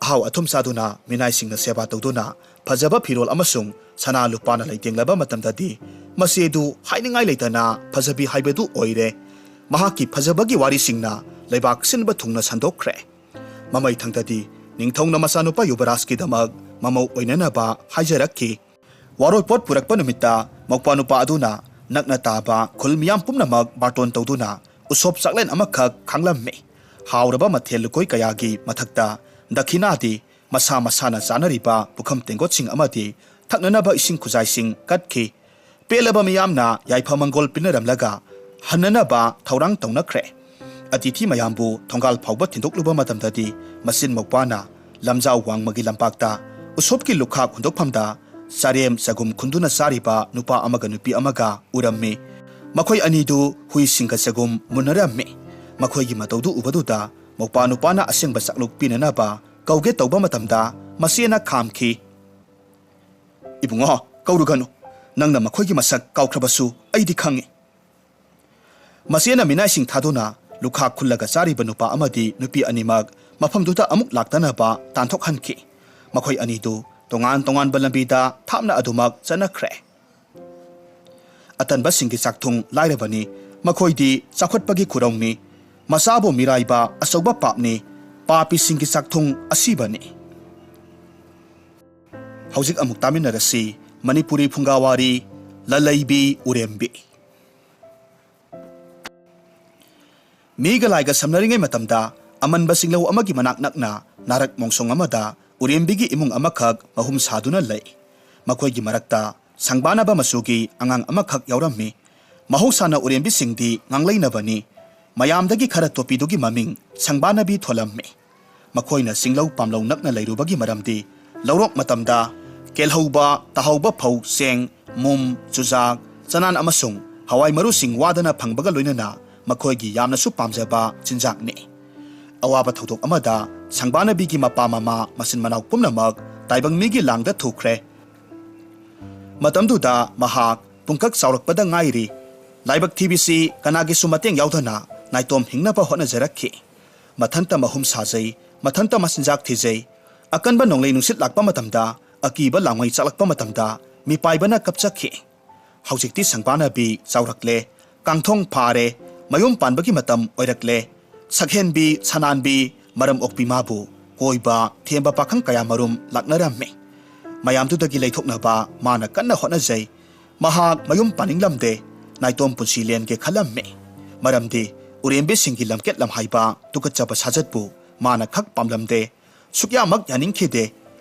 ꯑꯍꯥꯎ ꯑꯊꯨꯝ ꯆꯥꯗꯨꯅ, ꯃꯤꯅꯥꯏꯁꯤꯡꯅ ꯁꯦꯕꯥ ꯇꯧꯗꯨꯅ, ꯐꯖꯕ ꯐꯤꯔꯣꯜ ꯑꯃꯁꯨꯡ ꯁꯅꯥ ꯂꯨꯄꯥꯅ ꯂꯩꯇꯦꯡꯂꯕ ꯃꯇꯝꯗꯗꯤ ꯃꯆꯦꯗꯨ ꯍꯥꯏꯅꯤꯡꯉꯥꯏ ꯂꯩꯇꯅ ꯐꯖꯕꯤ ꯍꯥꯏꯕꯗꯨ ꯑꯣꯏꯔꯦ꯫ ꯃꯍꯥꯛꯀꯤ ꯐꯖꯕꯒꯤ ꯋꯥꯔꯤꯁꯤꯡꯅ ꯂꯩꯕꯥꯛ ꯁꯤꯟꯕ ꯊꯨꯡꯅ ꯁꯟꯗꯣꯛꯈ꯭ꯔꯦ꯫ ꯃꯃꯩꯊꯪꯗꯗꯤ ꯅꯤꯡꯊꯧꯅ ꯃꯆꯥꯅꯨꯄꯥ ꯌꯨꯕꯔꯥꯖꯀꯤꯗꯃꯛ ꯃꯃꯧ ꯑꯣꯏꯅꯅꯕ ꯍꯥꯏꯖꯔꯛꯈꯤ꯫ ꯋꯥꯔꯣꯏꯄꯣꯠ ꯄꯨꯔꯛꯄ ꯅꯨꯃꯤꯠꯇ ꯃꯧꯄ꯭ꯋꯥ ꯅꯨꯄꯥ ꯑꯗꯨꯅ ꯅꯛꯅ ꯇꯥꯕ ꯈꯨꯜ ꯃꯤꯌꯥꯝ ꯄꯨꯝꯅꯃꯛ ꯕꯥꯔꯇꯣꯟ ꯇꯧꯗꯨꯅ ꯎꯁꯣꯞ ꯆꯥꯛꯂꯦꯟ ꯑꯃꯈꯛ ꯈꯥꯡꯂꯝꯃꯤ꯫ ꯍꯥꯎꯔꯕ ꯃꯊꯦꯜ ꯂꯨꯀꯣꯏ ꯀꯌꯥꯒꯤ ꯃꯊꯛꯇ ꯗꯈꯤꯅꯥꯗꯤ ꯃꯁꯥ ꯃꯁꯥꯅ ꯆꯥꯅꯔꯤꯕ ꯄꯨꯈꯝ ꯇꯦꯡꯀꯣꯠꯁꯤꯡ ꯑꯃꯗꯤ ꯊꯛꯅꯅꯕ ꯏꯁꯤꯡ ꯈꯨꯖꯥꯏꯁꯤꯡ ꯀꯠꯈꯤ꯫ ꯄꯦꯜꯂꯕ ꯃꯤꯌꯥꯝꯅ ꯌꯥꯏꯐ ꯃꯪꯒꯣꯜ ꯄꯤꯅꯔꯝꯂꯒ ꯍꯟꯅꯅꯕ ꯊꯧꯔꯥꯡ ꯇꯧꯅꯈ꯭ꯔꯦ꯫ ꯑꯇꯤꯊꯤ ꯃꯌꯥꯝꯕꯨ ꯊꯣꯡꯒꯥꯜ ꯐꯥꯎꯕ ꯊꯤꯟꯗꯣꯛꯂꯨꯕ ꯃꯇꯝꯗꯗꯤ ꯃꯆꯤꯟ ꯃꯧꯄ꯭ꯋꯥꯅ ꯂꯝꯖꯥꯎ ꯋꯥꯡꯃꯒꯤ ꯂꯝꯄꯥꯛꯇ ꯎꯁꯣꯞꯀꯤ ꯂꯨꯈꯥꯛ ꯍꯨꯟꯗꯣꯛꯐꯝꯗ ꯆꯥꯔꯦꯝ ꯆꯒꯨꯝ ꯈꯨꯟꯗꯨꯅ ꯆꯥꯔꯤꯕ ꯅꯨꯄꯥ ꯑꯃꯒ ꯅꯨꯄꯤ ꯑꯃꯒ ꯎꯔꯝꯃꯤ꯫ ꯃꯈꯣꯏ ꯑꯅꯤꯗꯨ ꯍꯨꯏꯁꯤꯡꯒ ꯆꯒꯨꯝ ꯃꯨꯟꯅꯔꯝꯃꯤ꯫ ꯃꯈꯣꯏꯒꯤ ꯃꯇꯧꯗꯨ ꯎꯕꯗꯨꯗ ꯃꯧꯄ꯭ꯋꯥ ꯅꯨꯄꯥꯅ ꯑꯁꯦꯡꯕ ꯆꯥꯛꯂꯨꯛ ꯄꯤꯅꯅꯕ ꯀꯧꯒꯦ ꯇꯧꯕ ꯃꯇꯝꯗ ꯃꯆꯦꯅ ꯈꯥꯝꯈꯤ꯫ "ꯏꯕꯨꯡꯉꯣ, ꯀꯧꯔꯨꯒꯅꯨ꯫ ꯅꯪꯅ ꯃꯈꯣꯏꯒꯤ ꯃꯁꯛ ꯀꯥꯎꯈ꯭ꯔꯕꯁꯨ ꯑꯩꯗꯤ ꯈꯪꯏ꯫" ꯃꯆꯦꯅ ꯃꯤꯅꯥꯏꯁꯤꯡ ꯊꯥꯗꯨꯅ ꯂꯨꯈꯥꯛ ꯈꯨꯜꯂꯒ ꯆꯥꯔꯤꯕ ꯅꯨꯄꯥ ꯑꯃꯗꯤ ꯅꯨꯄꯤ ꯑꯅꯤꯃꯛ ꯃꯐꯝꯗꯨꯗ ꯑꯃꯨꯛ ꯂꯥꯛꯇꯅꯕ ꯇꯥꯟꯊꯣꯛꯍꯟꯈꯤ꯫ ꯃꯈꯣꯏ ꯑꯅꯤꯗꯨ ꯇꯣꯉꯥꯟ ꯇꯣꯉꯥꯟꯕ ꯂꯝꯕꯤꯗ ꯊꯥꯞꯅ ꯑꯗꯨꯃꯛ ꯆꯠꯅꯈ꯭ꯔꯦ꯫ ꯑꯇꯟꯕꯁꯤꯡꯒꯤ ꯆꯥꯛꯊꯨꯡ ꯂꯥꯏꯔꯕꯅꯤ꯫ ꯃꯈꯣꯏꯗꯤ ꯆꯥꯎꯈꯠꯄꯒꯤ ꯈꯨꯔꯧꯅꯤ꯫ ꯃꯆꯥꯕꯨ ꯃꯤꯔꯥꯏꯕ ꯑꯆꯧꯕ ꯄꯥꯞꯅꯤ꯫ ꯄꯥꯄꯤꯁꯤꯡꯒꯤ ꯆꯥꯛꯊꯨꯡ ꯑꯁꯤꯕꯅꯤ꯫ ꯍꯧꯖꯤꯛ ꯑꯃꯨꯛ ꯇꯥꯃꯤꯟꯅꯔꯁꯤ ꯃꯅꯤꯄꯨꯔꯤ ꯐꯨꯡꯒꯥꯋꯥꯔꯤ ꯂꯂꯩꯕꯤ ꯎꯔꯦꯝꯕꯤ꯫ ꯃꯤꯒ ꯂꯥꯏꯒ ꯁꯝꯅꯔꯤꯉꯩ ꯃꯇꯝꯗ ꯑꯃꯟꯕ ꯆꯤꯡꯂꯧ ꯑꯃꯒꯤ ꯃꯅꯥꯛ ꯅꯛꯅ ꯅꯥꯔꯛ ꯃꯣꯡꯁꯣꯡ ꯑꯃꯗ ꯎꯔꯦꯝꯕꯤꯒꯤ ꯏꯃꯨꯡ ꯑꯃꯈꯛ ꯃꯍꯨꯝ ꯁꯥꯗꯨꯅ ꯂꯩ꯫ ꯃꯈꯣꯏꯒꯤ ꯃꯔꯛꯇ ꯁꯪꯕꯥꯅꯕ ꯃꯆꯨꯒꯤ ꯑꯉꯥꯡ ꯑꯃꯈꯛ ꯌꯥꯎꯔꯝꯃꯤ꯫ ꯃꯍꯧꯁꯥꯅ ꯎꯔꯦꯝꯕꯤꯁꯤꯡꯗꯤ ꯉꯥꯡꯂꯩꯅꯕꯅꯤ꯫ ꯃꯌꯥꯝꯗꯒꯤ ꯈꯔ ꯇꯣꯞꯄꯤꯗꯨꯒꯤ ꯃꯃꯤꯡ ꯁꯪꯕꯥꯅꯕꯤ ꯊꯣꯜꯂꯝꯃꯤ꯫ ꯃꯈꯣꯏꯅ ꯆꯤꯡꯂꯧ ꯄꯥꯝꯂꯧ ꯅꯛꯅ ꯂꯩꯔꯨꯕꯒꯤ ꯃꯔꯝꯗꯤ ꯂꯧꯔꯣꯛ ꯃꯇꯝꯗ ꯀꯦꯜꯍꯧꯕ, ꯇꯥꯍꯧꯕ ꯐꯧ, ꯆꯦꯡ, ꯃꯨꯝ, ꯆꯨꯖꯥꯛ, ꯆꯅꯥꯟ ꯑꯃꯁꯨꯡ ꯍꯋꯥꯏ ꯃꯔꯨꯁꯤꯡ ꯋꯥꯗꯅ ꯐꯪꯕꯒ ꯂꯣꯏꯅꯅ ꯃꯈꯣꯏꯒꯤ ꯌꯥꯝꯅꯁꯨ ꯄꯥꯝꯖꯕ ꯆꯤꯟꯖꯥꯛꯅꯤ꯫ ꯑꯋꯥꯕ ꯊꯧꯗꯣꯛ ꯑꯃꯗ ꯁꯪꯕꯥꯅꯕꯤꯒꯤ ꯃꯄꯥ ꯃꯃꯥ ꯃꯆꯤꯟ ꯃꯅꯥꯎ ꯄꯨꯝꯅꯃꯛ ꯇꯥꯏꯕꯪ ꯃꯤꯒꯤ ꯂꯥꯡꯗ ꯊꯨꯈ꯭ꯔꯦ꯫ ꯃꯇꯝꯗꯨꯗ ꯃꯍꯥꯛ ꯄꯨꯡꯀꯛ ꯆꯥꯎꯔꯛꯄꯗ ꯉꯥꯏꯔꯤ꯫ ꯂꯥꯏꯕꯛ ꯊꯤꯕꯤꯁꯤ ꯀꯅꯥꯒꯤꯁꯨ ꯃꯇꯦꯡ ꯌꯥꯎꯗꯅ ꯅꯥꯏꯇꯣꯝ ꯍꯤꯡꯅꯕ ꯍꯣꯠꯅꯖꯔꯛꯈꯤ꯫ ꯃꯊꯟꯇ ꯃꯍꯨꯝ ꯁꯥꯖꯩ, ꯃꯊꯟꯇ ꯃꯆꯤꯟꯖꯥꯛ ꯊꯤꯖꯩ꯫ ꯑꯀꯟꯕ ꯅꯣꯡꯂꯩ ꯅꯨꯡꯁꯤꯠ ꯂꯥꯛꯄ ꯃꯇꯝꯗ, ꯑꯀꯤꯕ ꯂꯥꯡꯃꯩ ꯆꯥꯛꯂꯛꯄ ꯃꯇꯝꯗ ꯃꯤꯄꯥꯏꯕꯅ ꯀꯞꯆꯈꯤ꯫ ꯍꯧꯖꯤꯛꯇꯤ ꯁꯪꯕꯥꯅꯕꯤ ꯆꯥꯎꯔꯛꯂꯦ, ꯀꯥꯡꯊꯣꯡ ꯐꯥꯔꯦ, ꯃꯌꯨꯝ ꯄꯥꯟꯕꯒꯤ ꯃꯇꯝ ꯑꯣꯏꯔꯛꯂꯦ꯫ ꯁꯛꯍꯦꯟꯕꯤ, ꯁꯅꯥꯟꯕꯤ, ꯃꯔꯝ ꯑꯣꯛꯄꯤ ꯃꯥꯕꯨ ꯀꯣꯏꯕ, ꯊꯦꯝꯕ ꯄꯥꯈꯪ ꯀꯌꯥ ꯃꯔꯨꯝ ꯂꯥꯛꯅꯔꯝꯃꯤ꯫ ꯃꯌꯥꯝꯗꯨꯗꯒꯤ ꯂꯩꯊꯣꯛꯅꯕ ꯃꯥꯅ ꯀꯟꯅ ꯍꯣꯠꯅꯖꯩ꯫ ꯃꯍꯥꯛ ꯃꯌꯨꯝ ꯄꯥꯅꯤꯡꯂꯝꯗꯦ, ꯅꯥꯏꯇꯣꯝ ꯄꯨꯟꯁꯤ ꯂꯦꯟꯒꯦ ꯈꯜꯂꯝꯃꯤ꯫ ꯃꯔꯝꯗꯤ ꯎꯔꯦꯝꯕꯤꯁꯤꯡꯒꯤ ꯂꯝꯀꯦꯠ ꯂꯝꯍꯥꯏꯕ, ꯇꯨꯀꯠꯆꯕ ꯁꯥꯖꯠꯄꯨ ꯃꯥꯅ ꯈꯛ ꯄꯥꯝꯂꯝꯗꯦ꯫ ꯁꯨꯛꯌꯥꯃꯛ ꯌꯥꯅꯤꯡꯈꯤꯗꯦ꯫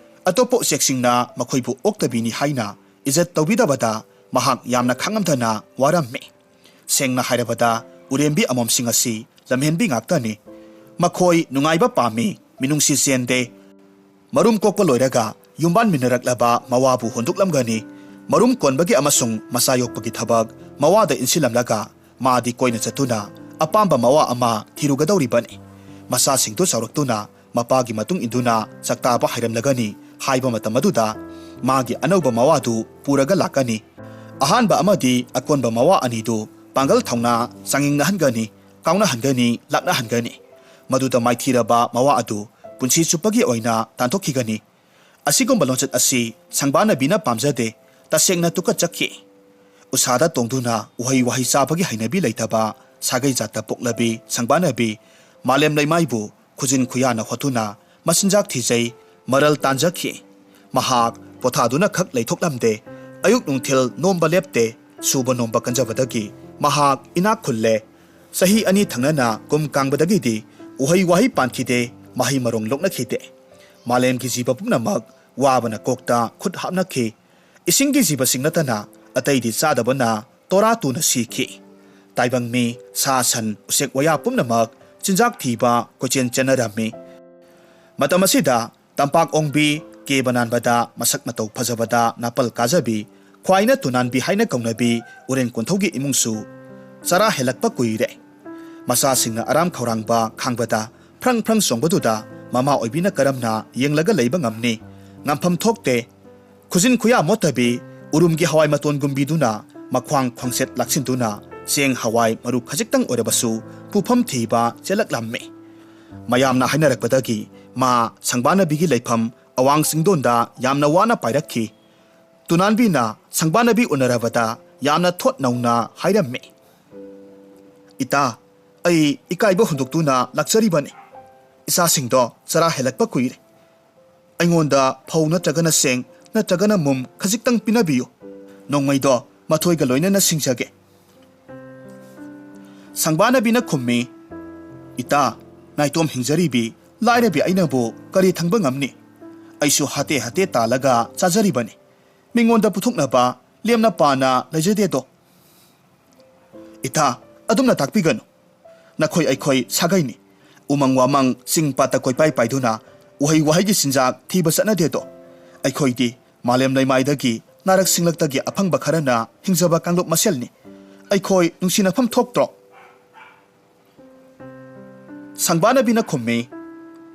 ꯑꯇꯣꯞꯄ ꯎꯆꯦꯛꯁꯤꯡꯅ ꯃꯈꯣꯏꯕꯨ ꯑꯣꯛꯇꯕꯤꯅꯤ ꯍꯥꯏꯅ ꯏꯖꯠ ꯇꯧꯕꯤꯗꯕꯗ ꯃꯍꯥꯛ ꯌꯥꯝꯅ ꯈꯥꯡꯉꯝꯗꯅ ꯋꯥꯔꯝꯃꯤ꯫ ꯁꯦꯡꯅ ꯍꯥꯏꯔꯕꯗ, ꯎꯔꯦꯝꯕꯤ ꯑꯃꯣꯝꯁꯤꯡ ꯑꯁꯤ ꯂꯝꯍꯦꯟꯕꯤ ꯉꯥꯛꯇꯅꯤ꯫ ꯃꯈꯣꯏ ꯅꯨꯡꯉꯥꯏꯕ ꯄꯥꯝꯃꯤ, ꯃꯤꯅꯨꯡꯁꯤ ꯆꯦꯟꯗꯦ꯫ ꯃꯔꯨꯝ ꯀꯣꯛꯄ ꯂꯣꯏꯔꯒ ꯌꯨꯝꯕꯥꯟꯃꯤꯟꯅꯔꯛꯂꯕ ꯃꯋꯥꯕꯨ ꯍꯨꯟꯗꯣꯛꯂꯝꯒꯅꯤ꯫ ꯃꯔꯨꯝ ꯀꯣꯟꯕꯒꯤ ꯑꯃꯁꯨꯡ ꯃꯆꯥ ꯌꯣꯛꯄꯒꯤ ꯊꯕꯛ ꯃꯋꯥꯗ ꯏꯟꯁꯤꯜꯂꯝꯂꯒ ꯃꯥꯗꯤ ꯀꯣꯏꯅ ꯆꯠꯇꯨꯅ ꯑꯄꯥꯝꯕ ꯃꯋꯥ ꯑꯃ ꯊꯤꯔꯨꯒꯗꯧꯔꯤꯕꯅꯤ꯫ ꯃꯆꯥꯁꯤꯡꯗꯨ ꯆꯥꯎꯔꯛꯇꯨꯅ ꯃꯄꯥꯒꯤ ꯃꯇꯨꯡ ꯏꯟꯗꯨꯅ ꯆꯥꯛꯇꯥꯕ ꯍꯩꯔꯝꯂꯒꯅꯤ ꯍꯥꯏꯕ ꯃꯇꯝ ꯑꯗꯨꯗ ꯃꯥꯒꯤ ꯑꯅꯧꯕ ꯃꯋꯥꯗꯨ ꯄꯨꯔꯒ ꯂꯥꯛꯀꯅꯤ꯫ ꯑꯍꯥꯟꯕ ꯑꯃꯗꯤ ꯑꯀꯣꯟꯕ ꯃꯋꯥ ꯑꯅꯤꯗꯨ ꯄꯥꯡꯒꯜ ꯊꯧꯅꯥ ꯆꯥꯡꯌꯦꯡꯅꯍꯟꯒꯅꯤ, ꯀꯥꯎꯅꯍꯟꯒꯅꯤ, ꯂꯥꯛꯅꯍꯟꯒꯅꯤ꯫ ꯃꯗꯨꯗ ꯃꯥꯏꯊꯤꯔꯕ ꯃꯋꯥ ꯑꯗꯨ ꯄꯨꯟꯁꯤ ꯆꯨꯞꯄꯒꯤ ꯑꯣꯏꯅ ꯇꯥꯟꯊꯣꯛꯈꯤꯒꯅꯤ꯫ ꯑꯁꯤꯒꯨꯝꯕ ꯂꯣꯟꯆꯠ ꯑꯁꯤ ꯁꯪꯕꯥꯅꯕꯤꯅ ꯄꯥꯝꯖꯗꯦ, ꯇꯁꯦꯡꯅ ꯇꯨꯀꯠꯆꯈꯤ꯫ ꯎꯁꯥꯗ ꯇꯣꯡꯗꯨꯅ ꯎꯍꯩ ꯋꯥꯍꯩ ꯆꯥꯕꯒꯤ ꯍꯩꯅꯕꯤ ꯂꯩꯇꯕ ꯁꯥꯒꯩ ꯖꯥꯠꯇ ꯄꯣꯛꯂꯕꯤ ꯁꯪꯕꯥꯅꯕꯤ ꯃꯥꯂꯦꯝ ꯂꯩꯃꯥꯏꯕꯨ ꯈꯨꯖꯤꯟ ꯈꯨꯌꯥꯅ ꯍꯣꯠꯇꯨꯅ ꯃꯆꯤꯟꯖꯥꯛ ꯊꯤꯖꯩ, ꯃꯔꯜ ꯇꯥꯟꯖꯈꯤ꯫ ꯃꯍꯥꯛ ꯄꯣꯊꯥꯗꯨꯅ ꯈꯛ ꯂꯩꯊꯣꯛꯂꯝꯗꯦ꯫ ꯑꯌꯨꯛ ꯅꯨꯡꯊꯤꯜ ꯅꯣꯝꯕ ꯂꯦꯞꯇꯦ, ꯁꯨꯕ ꯅꯣꯝꯕ ꯀꯟꯖꯕꯗꯒꯤ ꯃꯍꯥꯛ ꯏꯅꯥꯛ ꯈꯨꯜꯂꯦ꯫ ꯆꯍꯤ ꯑꯅꯤ ꯊꯪꯅꯅ ꯀꯨꯝ ꯀꯥꯡꯕꯗꯒꯤꯗꯤ ꯎꯍꯩ ꯋꯥꯍꯩ ꯄꯥꯟꯈꯤꯗꯦ, ꯃꯍꯩ ꯃꯔꯣꯡ ꯂꯣꯛꯅꯈꯤꯗꯦ꯫ ꯃꯥꯂꯦꯝꯒꯤ ꯖꯤꯕ ꯄꯨꯝꯅꯃꯛ ꯋꯥꯕꯅ ꯀꯣꯛꯇ ꯈꯨꯠ ꯍꯥꯞꯅꯈꯤ꯫ ꯏꯁꯤꯡꯒꯤ ꯖꯤꯕꯁꯤꯡ ꯅꯠꯇꯅ ꯑꯇꯩꯗꯤ ꯆꯥꯗꯕꯅ ꯇꯣꯔꯥ ꯇꯨꯅ ꯁꯤꯈꯤ꯫ ꯇꯥꯏꯕꯪ ꯃꯤ, ꯁꯥ ꯁꯟ, ꯎꯆꯦꯛ ꯋꯥꯌꯥ ꯄꯨꯝꯅꯃꯛ ꯆꯤꯟꯖꯥꯛ ꯊꯤꯕ ꯀꯣꯏꯆꯦꯟ ꯆꯦꯟꯅꯔꯝꯃꯤ꯫ ꯃꯇꯝ ꯑꯁꯤꯗ ꯇꯝꯄꯥꯛ ꯑꯣꯡꯕꯤ, ꯀꯦꯕ ꯅꯥꯟꯕꯗ, ꯃꯁꯛ ꯃꯇꯧ ꯐꯖꯕꯗ ꯅꯥꯄꯜ ꯀꯥꯖꯕꯤ, ꯈ꯭ꯋꯥꯏꯅ ꯇꯨꯅꯥꯟꯕꯤ ꯍꯥꯏꯅ ꯀꯧꯅꯕꯤ ꯎꯔꯦꯡ ꯀꯣꯟꯊꯧꯒꯤ ꯏꯃꯨꯡꯁꯨ ꯆꯔꯥ ꯍꯦꯜꯂꯛꯄ ꯀꯨꯏꯔꯦ꯫ ꯃꯆꯥꯁꯤꯡꯅ ꯑꯔꯥꯝ ꯈꯧꯔꯥꯡꯕ ꯈꯥꯡꯕꯗ ꯐ꯭ꯔꯪ ꯐ꯭ꯔꯪ ꯆꯣꯡꯕꯗꯨꯗ ꯃꯃꯥ ꯑꯣꯏꯕꯤꯅ ꯀꯔꯝꯅ ꯌꯦꯡꯂꯒ ꯂꯩꯕ ꯉꯝꯅꯤ? ꯉꯝꯐꯝ ꯊꯣꯛꯇꯦ꯫ ꯈꯨꯖꯤꯟ ꯈꯨꯌꯥ ꯃꯣꯠꯇꯕꯤ, ꯎꯔꯨꯝꯒꯤ ꯍꯋꯥꯏ ꯃꯇꯣꯟꯒꯨꯝꯕꯤꯗꯨꯅ ꯃꯈ꯭ꯋꯥꯡ ꯈ꯭ꯋꯥꯡꯁꯦꯠ ꯂꯥꯛꯁꯤꯟꯗꯨꯅ ꯆꯦꯡ ꯍꯋꯥꯏ ꯃꯔꯨ ꯈꯖꯤꯛꯇꯪ ꯑꯣꯏꯔꯕꯁꯨ ꯄꯨꯐꯝ ꯊꯤꯕ ꯆꯦꯜꯂꯛꯂꯝꯃꯤ꯫ ꯃꯌꯥꯝꯅ ꯍꯥꯏꯅꯔꯛꯄꯗꯒꯤ ꯃꯥ ꯁꯪꯕꯥꯅꯕꯤꯒꯤ ꯂꯩꯐꯝ ꯑꯋꯥꯡ ꯆꯤꯡꯗꯣꯟꯗ ꯌꯥꯝꯅ ꯋꯥꯅ ꯄꯥꯏꯔꯛꯈꯤ꯫ ꯇꯨꯅꯥꯟꯕꯤꯅ ꯁꯪꯕꯥꯅꯕꯤ ꯎꯅꯔꯕꯗ ꯌꯥꯝꯅ ꯊꯣꯠ ꯅꯧꯅ ꯍꯥꯏꯔꯝꯃꯤ, "ꯏꯇꯥ, ꯑꯩ ꯏꯀꯥꯏꯕ ꯍꯨꯟꯗꯣꯛꯇꯨꯅ ꯂꯥꯛꯆꯔꯤꯕꯅꯤ꯫ ꯏꯆꯥꯁꯤꯡꯗꯣ ꯆꯔꯥ ꯍꯦꯜꯂꯛꯄ ꯀꯨꯏꯔꯦ꯫ ꯑꯩꯉꯣꯟꯗ ꯐꯧ ꯅꯠꯇ꯭ꯔꯒꯅ ꯆꯦꯡ ꯅꯠꯇ꯭ꯔꯒꯅ ꯃꯨꯝ ꯈꯖꯤꯛꯇꯪ ꯄꯤꯅꯕꯤꯌꯨ꯫ ꯅꯣꯡꯃꯩꯗꯣ ꯃꯊꯣꯏꯒ ꯂꯣꯏꯅꯅ ꯁꯤꯡꯖꯒꯦ꯫" ꯁꯪꯕꯥꯅꯕꯤꯅ ꯈꯨꯝꯃꯤ, "ꯏꯇꯥ, ꯅꯥꯏꯇꯣꯝ ꯍꯤꯡꯖꯔꯤꯕꯤ ꯂꯥꯏꯔꯕꯤ ꯑꯩꯅꯕꯨ ꯀꯔꯤ ꯊꯪꯕ ꯉꯝꯅꯤ? ꯑꯩꯁꯨ ꯍꯥꯇꯦ ꯍꯥꯇꯦ ꯇꯥꯜꯂꯒ ꯆꯥꯖꯔꯤꯕꯅꯤ꯫ ꯃꯤꯉꯣꯟꯗ ꯄꯨꯊꯣꯛꯅꯕ ꯂꯦꯝꯅ ꯄꯥꯅ ꯂꯩꯖꯗꯦꯗꯣ꯫" "ꯏꯇꯥ, ꯑꯗꯨꯝꯅ ꯇꯥꯛꯄꯤꯒꯅꯨ꯫ ꯅꯈꯣꯏ ꯑꯩꯈꯣꯏ ꯁꯥꯒꯩꯅꯤ꯫ ꯎꯃꯪ ꯋꯥꯃꯪ ꯆꯤꯡ ꯄꯥꯠꯇ ꯀꯣꯏꯄꯥꯏ ꯄꯥꯏꯗꯨꯅ ꯎꯍꯩ ꯋꯥꯍꯩꯒꯤ ꯆꯤꯟꯖꯥꯛ ꯊꯤꯕ ꯆꯠꯅꯗꯦꯗꯣ꯫ ꯑꯩꯈꯣꯏꯗꯤ ꯃꯥꯂꯦꯝ ꯂꯩꯃꯥꯏꯗꯒꯤ ꯅꯥꯔꯛ ꯁꯤꯡꯂꯛꯇꯒꯤ ꯑꯐꯪꯕ ꯈꯔꯅ ꯍꯤꯡꯖꯕ ꯀꯥꯡꯂꯨꯞ ꯃꯁꯦꯜꯅꯤ꯫ ꯑꯩꯈꯣꯏ ꯅꯨꯡꯁꯤꯅꯐꯝ ꯊꯣꯛꯇ꯭ꯔꯣ?" ꯁꯪꯕꯥꯅꯕꯤꯅ ꯈꯨꯝꯃꯤ,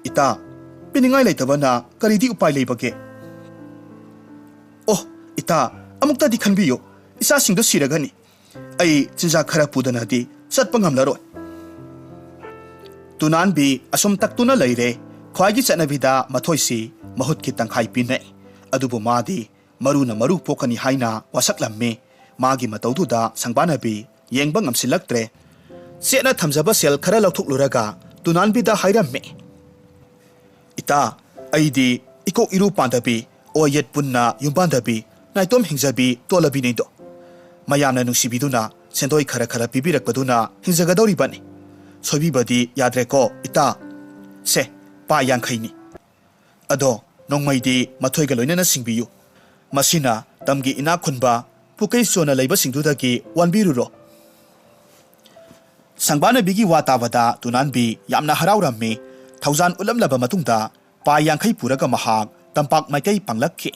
"ꯏꯇꯥ, ꯄꯤꯅꯤꯡꯉꯥꯏ ꯂꯩꯇꯕꯅ ꯀꯔꯤꯗꯤ ꯎꯄꯥꯏ ꯂꯩꯕꯒꯦ?" "ꯑꯣ, ꯏꯇꯥ, ꯑꯃꯨꯛꯇꯗꯤ ꯈꯟꯕꯤꯌꯨ, ꯏꯆꯥꯁꯤꯡꯗꯨ ꯁꯤꯔꯒꯅꯤ꯫ ꯑꯩ ꯆꯤꯟꯖꯥꯛ ꯈꯔ ꯄꯨꯗꯅꯗꯤ ꯆꯠꯄ ꯉꯝꯂꯔꯣꯏ꯫" ꯇꯨꯅꯥꯟꯕꯤ ꯑꯁꯨꯝ ꯇꯛꯇꯨꯅ ꯂꯩꯔꯦ꯫ ꯈ꯭ꯋꯥꯏꯒꯤ ꯆꯠꯅꯕꯤꯗ ꯃꯊꯣꯏꯁꯤ ꯃꯍꯨꯠꯀꯤ ꯇꯪꯈꯥꯏ ꯄꯤꯅꯩ꯫ ꯑꯗꯨꯕꯨ ꯃꯥꯗꯤ ꯃꯔꯨꯅ ꯃꯔꯨ ꯄꯣꯛꯀꯅꯤ ꯍꯥꯏꯅ ꯋꯥꯁꯛꯂꯝꯃꯤ꯫ ꯃꯥꯒꯤ ꯃꯇꯧꯗꯨꯗ ꯁꯪꯕꯥꯅꯕꯤ ꯌꯦꯡꯕ ꯉꯝꯁꯤꯜꯂꯛꯇ꯭ꯔꯦ꯫ ꯆꯦꯠꯅ ꯊꯝꯖꯕ ꯁꯦꯜ ꯈꯔ ꯂꯧꯊꯣꯛꯂꯨꯔꯒ ꯇꯨꯅꯥꯟꯕꯤꯗ ꯍꯥꯏꯔꯝꯃꯤ, "ꯏꯇꯥ, ꯑꯩꯗꯤ ꯏꯀꯣꯛ ꯏꯔꯨ ꯄꯥꯟꯗꯕꯤ, ꯑꯣꯏ ꯌꯦꯠ ꯄꯨꯟꯅ ꯌꯨꯝ ꯄꯥꯟꯗꯕꯤ, ꯅꯥꯏꯇꯣꯝ ꯍꯤꯡꯖꯕꯤ ꯇꯣꯜꯂꯕꯤꯅꯤꯗꯣ꯫ ꯃꯌꯥꯝꯅ ꯅꯨꯡꯁꯤꯕꯤꯗꯨꯅ ꯁꯦꯟꯗꯣꯏ ꯈꯔ ꯈꯔ ꯄꯤꯕꯤꯔꯛꯄꯗꯨꯅ ꯍꯤꯡꯖꯒꯗꯧꯔꯤꯕꯅꯤ꯫ ꯁꯣꯏꯕꯤꯕꯗꯤ ꯌꯥꯗ꯭ꯔꯦꯀꯣ, ꯏꯇꯥ꯫ ꯁꯦ, ꯄꯥ ꯌꯥꯡꯈꯩꯅꯤ꯫ ꯑꯗꯣ ꯅꯣꯡꯃꯩꯗꯤ ꯃꯊꯣꯏꯒ ꯂꯣꯏꯅꯅ ꯁꯤꯡꯕꯤꯌꯨ꯫ ꯃꯁꯤꯅ ꯇꯝꯒꯤ ꯏꯅꯥꯛ ꯈꯨꯟꯕ ꯄꯨꯀꯩ ꯆꯣꯟꯅ ꯂꯩꯕꯁꯤꯡꯗꯨꯗꯒꯤ ꯋꯥꯟꯕꯤꯔꯨꯔꯣ꯫" ꯁꯪꯕꯥꯅꯕꯤꯒꯤ ꯋꯥ ꯇꯥꯕꯗ ꯇꯨꯅꯥꯟꯕꯤ ꯌꯥꯝꯅ ꯍꯔꯥꯎꯔꯝꯃꯤ꯫ ꯊꯧꯖꯥꯟ ꯎꯠꯂꯝꯂꯕ ꯃꯇꯨꯡꯗ ꯄꯥ ꯌꯥꯡꯈꯩ ꯄꯨꯔꯒ ꯃꯍꯥꯛ ꯇꯝꯄꯥꯛ ꯃꯥꯏꯀꯩ ꯄꯥꯡꯂꯛꯈꯤ꯫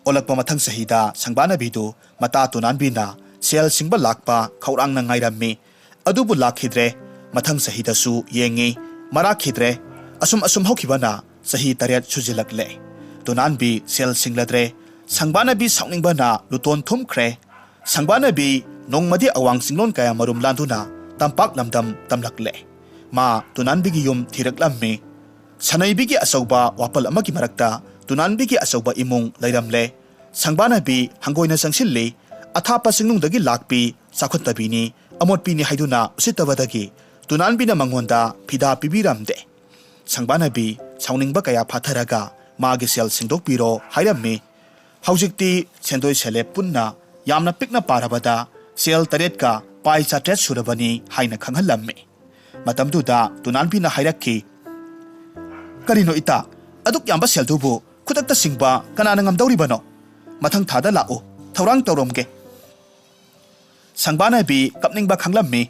ꯑꯣꯜꯂꯛꯄ ꯃꯊꯪ ꯆꯍꯤꯗ ꯁꯪꯕꯥꯅꯕꯤꯗꯨ ꯃꯇꯥ ꯇꯨꯅꯥꯟꯕꯤꯅ ꯁꯦꯜ ꯁꯤꯡꯕ ꯂꯥꯛꯄ ꯈꯧꯔꯥꯡꯅ ꯉꯥꯏꯔꯝꯃꯤ꯫ ꯑꯗꯨꯕꯨ ꯂꯥꯛꯈꯤꯗ꯭ꯔꯦ꯫ ꯃꯊꯪ ꯆꯍꯤꯗꯁꯨ ꯌꯦꯡꯉꯤ, ꯃꯔꯥꯛꯈꯤꯗ꯭ꯔꯦ꯫ ꯑꯁꯨꯝ ꯑꯁꯨꯝ ꯍꯧꯈꯤꯕꯅ ꯆꯍꯤ ꯇꯔꯦꯠ ꯁꯨꯖꯤꯜꯂꯛꯂꯦ꯫ ꯇꯨꯅꯥꯟꯕꯤ ꯁꯦꯜ ꯁꯤꯡꯂꯗ꯭ꯔꯦ꯫ ꯁꯪꯕꯥꯅꯕꯤ ꯁꯥꯎꯅꯤꯡꯕꯅ ꯂꯨꯇꯣꯟ ꯊꯨꯝꯈ꯭ꯔꯦ꯫ ꯁꯪꯕꯥꯅꯕꯤ ꯅꯣꯡꯃꯗꯤ ꯑꯋꯥꯡ ꯆꯤꯡꯂꯣꯟ ꯀꯌꯥ ꯃꯔꯨꯝ ꯂꯥꯟꯗꯨꯅ ꯇꯝꯄꯥꯛ ꯂꯝꯗꯝ ꯇꯝꯂꯛꯂꯦ꯫ ꯃꯥ ꯇꯨꯅꯥꯟꯕꯤꯒꯤ ꯌꯨꯝ ꯊꯤꯔꯛꯂꯝꯃꯤ꯫ ꯁꯅꯩꯕꯤꯒꯤ ꯑꯆꯧꯕ ꯋꯥꯄꯜ ꯑꯃꯒꯤ ꯃꯔꯛꯇ ꯇꯨꯅꯥꯟꯕꯤꯒꯤ ꯑꯆꯧꯕ ꯏꯃꯨꯡ ꯂꯩꯔꯝꯂꯦ꯫ ꯁꯪꯕꯥꯅꯕꯤ ꯍꯪꯒꯣꯏꯅ ꯆꯪꯁꯤꯜꯂꯤ꯫ ꯑꯊꯥꯞꯄ ꯆꯤꯡꯅꯨꯡꯗꯒꯤ ꯂꯥꯛꯄꯤ ꯆꯥꯎꯈꯠꯇꯕꯤꯅꯤ, ꯑꯃꯣꯠꯄꯤꯅꯤ ꯍꯥꯏꯗꯨꯅ ꯎꯁꯤꯠꯇꯕꯗꯒꯤ ꯇꯨꯅꯥꯟꯕꯤꯅ ꯃꯉꯣꯟꯗ ꯐꯤꯗꯥ ꯄꯤꯕꯤꯔꯝꯗꯦ꯫ ꯁꯪꯕꯥꯅꯕꯤ ꯁꯥꯎꯅꯤꯡꯕ ꯀꯌꯥ ꯐꯥꯊꯔꯒ ꯃꯥꯒꯤ ꯁꯦꯜ ꯁꯤꯡꯗꯣꯛꯄꯤꯔꯣ ꯍꯥꯏꯔꯝꯃꯤ꯫ ꯍꯧꯖꯤꯛꯇꯤ ꯁꯦꯟꯗꯣꯏ ꯁꯦꯂꯦꯞ ꯄꯨꯟꯅ ꯌꯥꯝꯅ ꯄꯤꯛꯅ ꯄꯥꯔꯕꯗ ꯁꯦꯜ ꯇꯔꯦꯠꯀ ꯄꯥꯏ ꯆꯥꯇ꯭ꯔꯦꯠ ꯁꯨꯔꯕꯅꯤ ꯍꯥꯏꯅ ꯈꯪꯍꯜꯂꯝꯃꯤ꯫ ꯃꯇꯝꯗꯨꯗ ꯇꯨꯅꯥꯟꯕꯤꯅ ꯍꯥꯏꯔꯛꯈꯤ, "ꯀꯔꯤꯅꯣ ꯏꯇꯥ, ꯑꯗꯨꯛ ꯌꯥꯝꯕ ꯁꯦꯜꯗꯨꯕꯨ ꯈꯨꯗꯛꯇ ꯁꯤꯡꯕ ꯀꯅꯥꯅ ꯉꯝꯗꯧꯔꯤꯕꯅꯣ? ꯃꯊꯪ ꯊꯥꯗ ꯂꯥꯛꯎ, ꯊꯧꯔꯥꯡ ꯇꯧꯔꯝꯒꯦ꯫" ꯁꯪꯕꯥꯅꯕꯤ ꯀꯞꯅꯤꯡꯕ ꯈꯪꯂꯝꯃꯤ꯫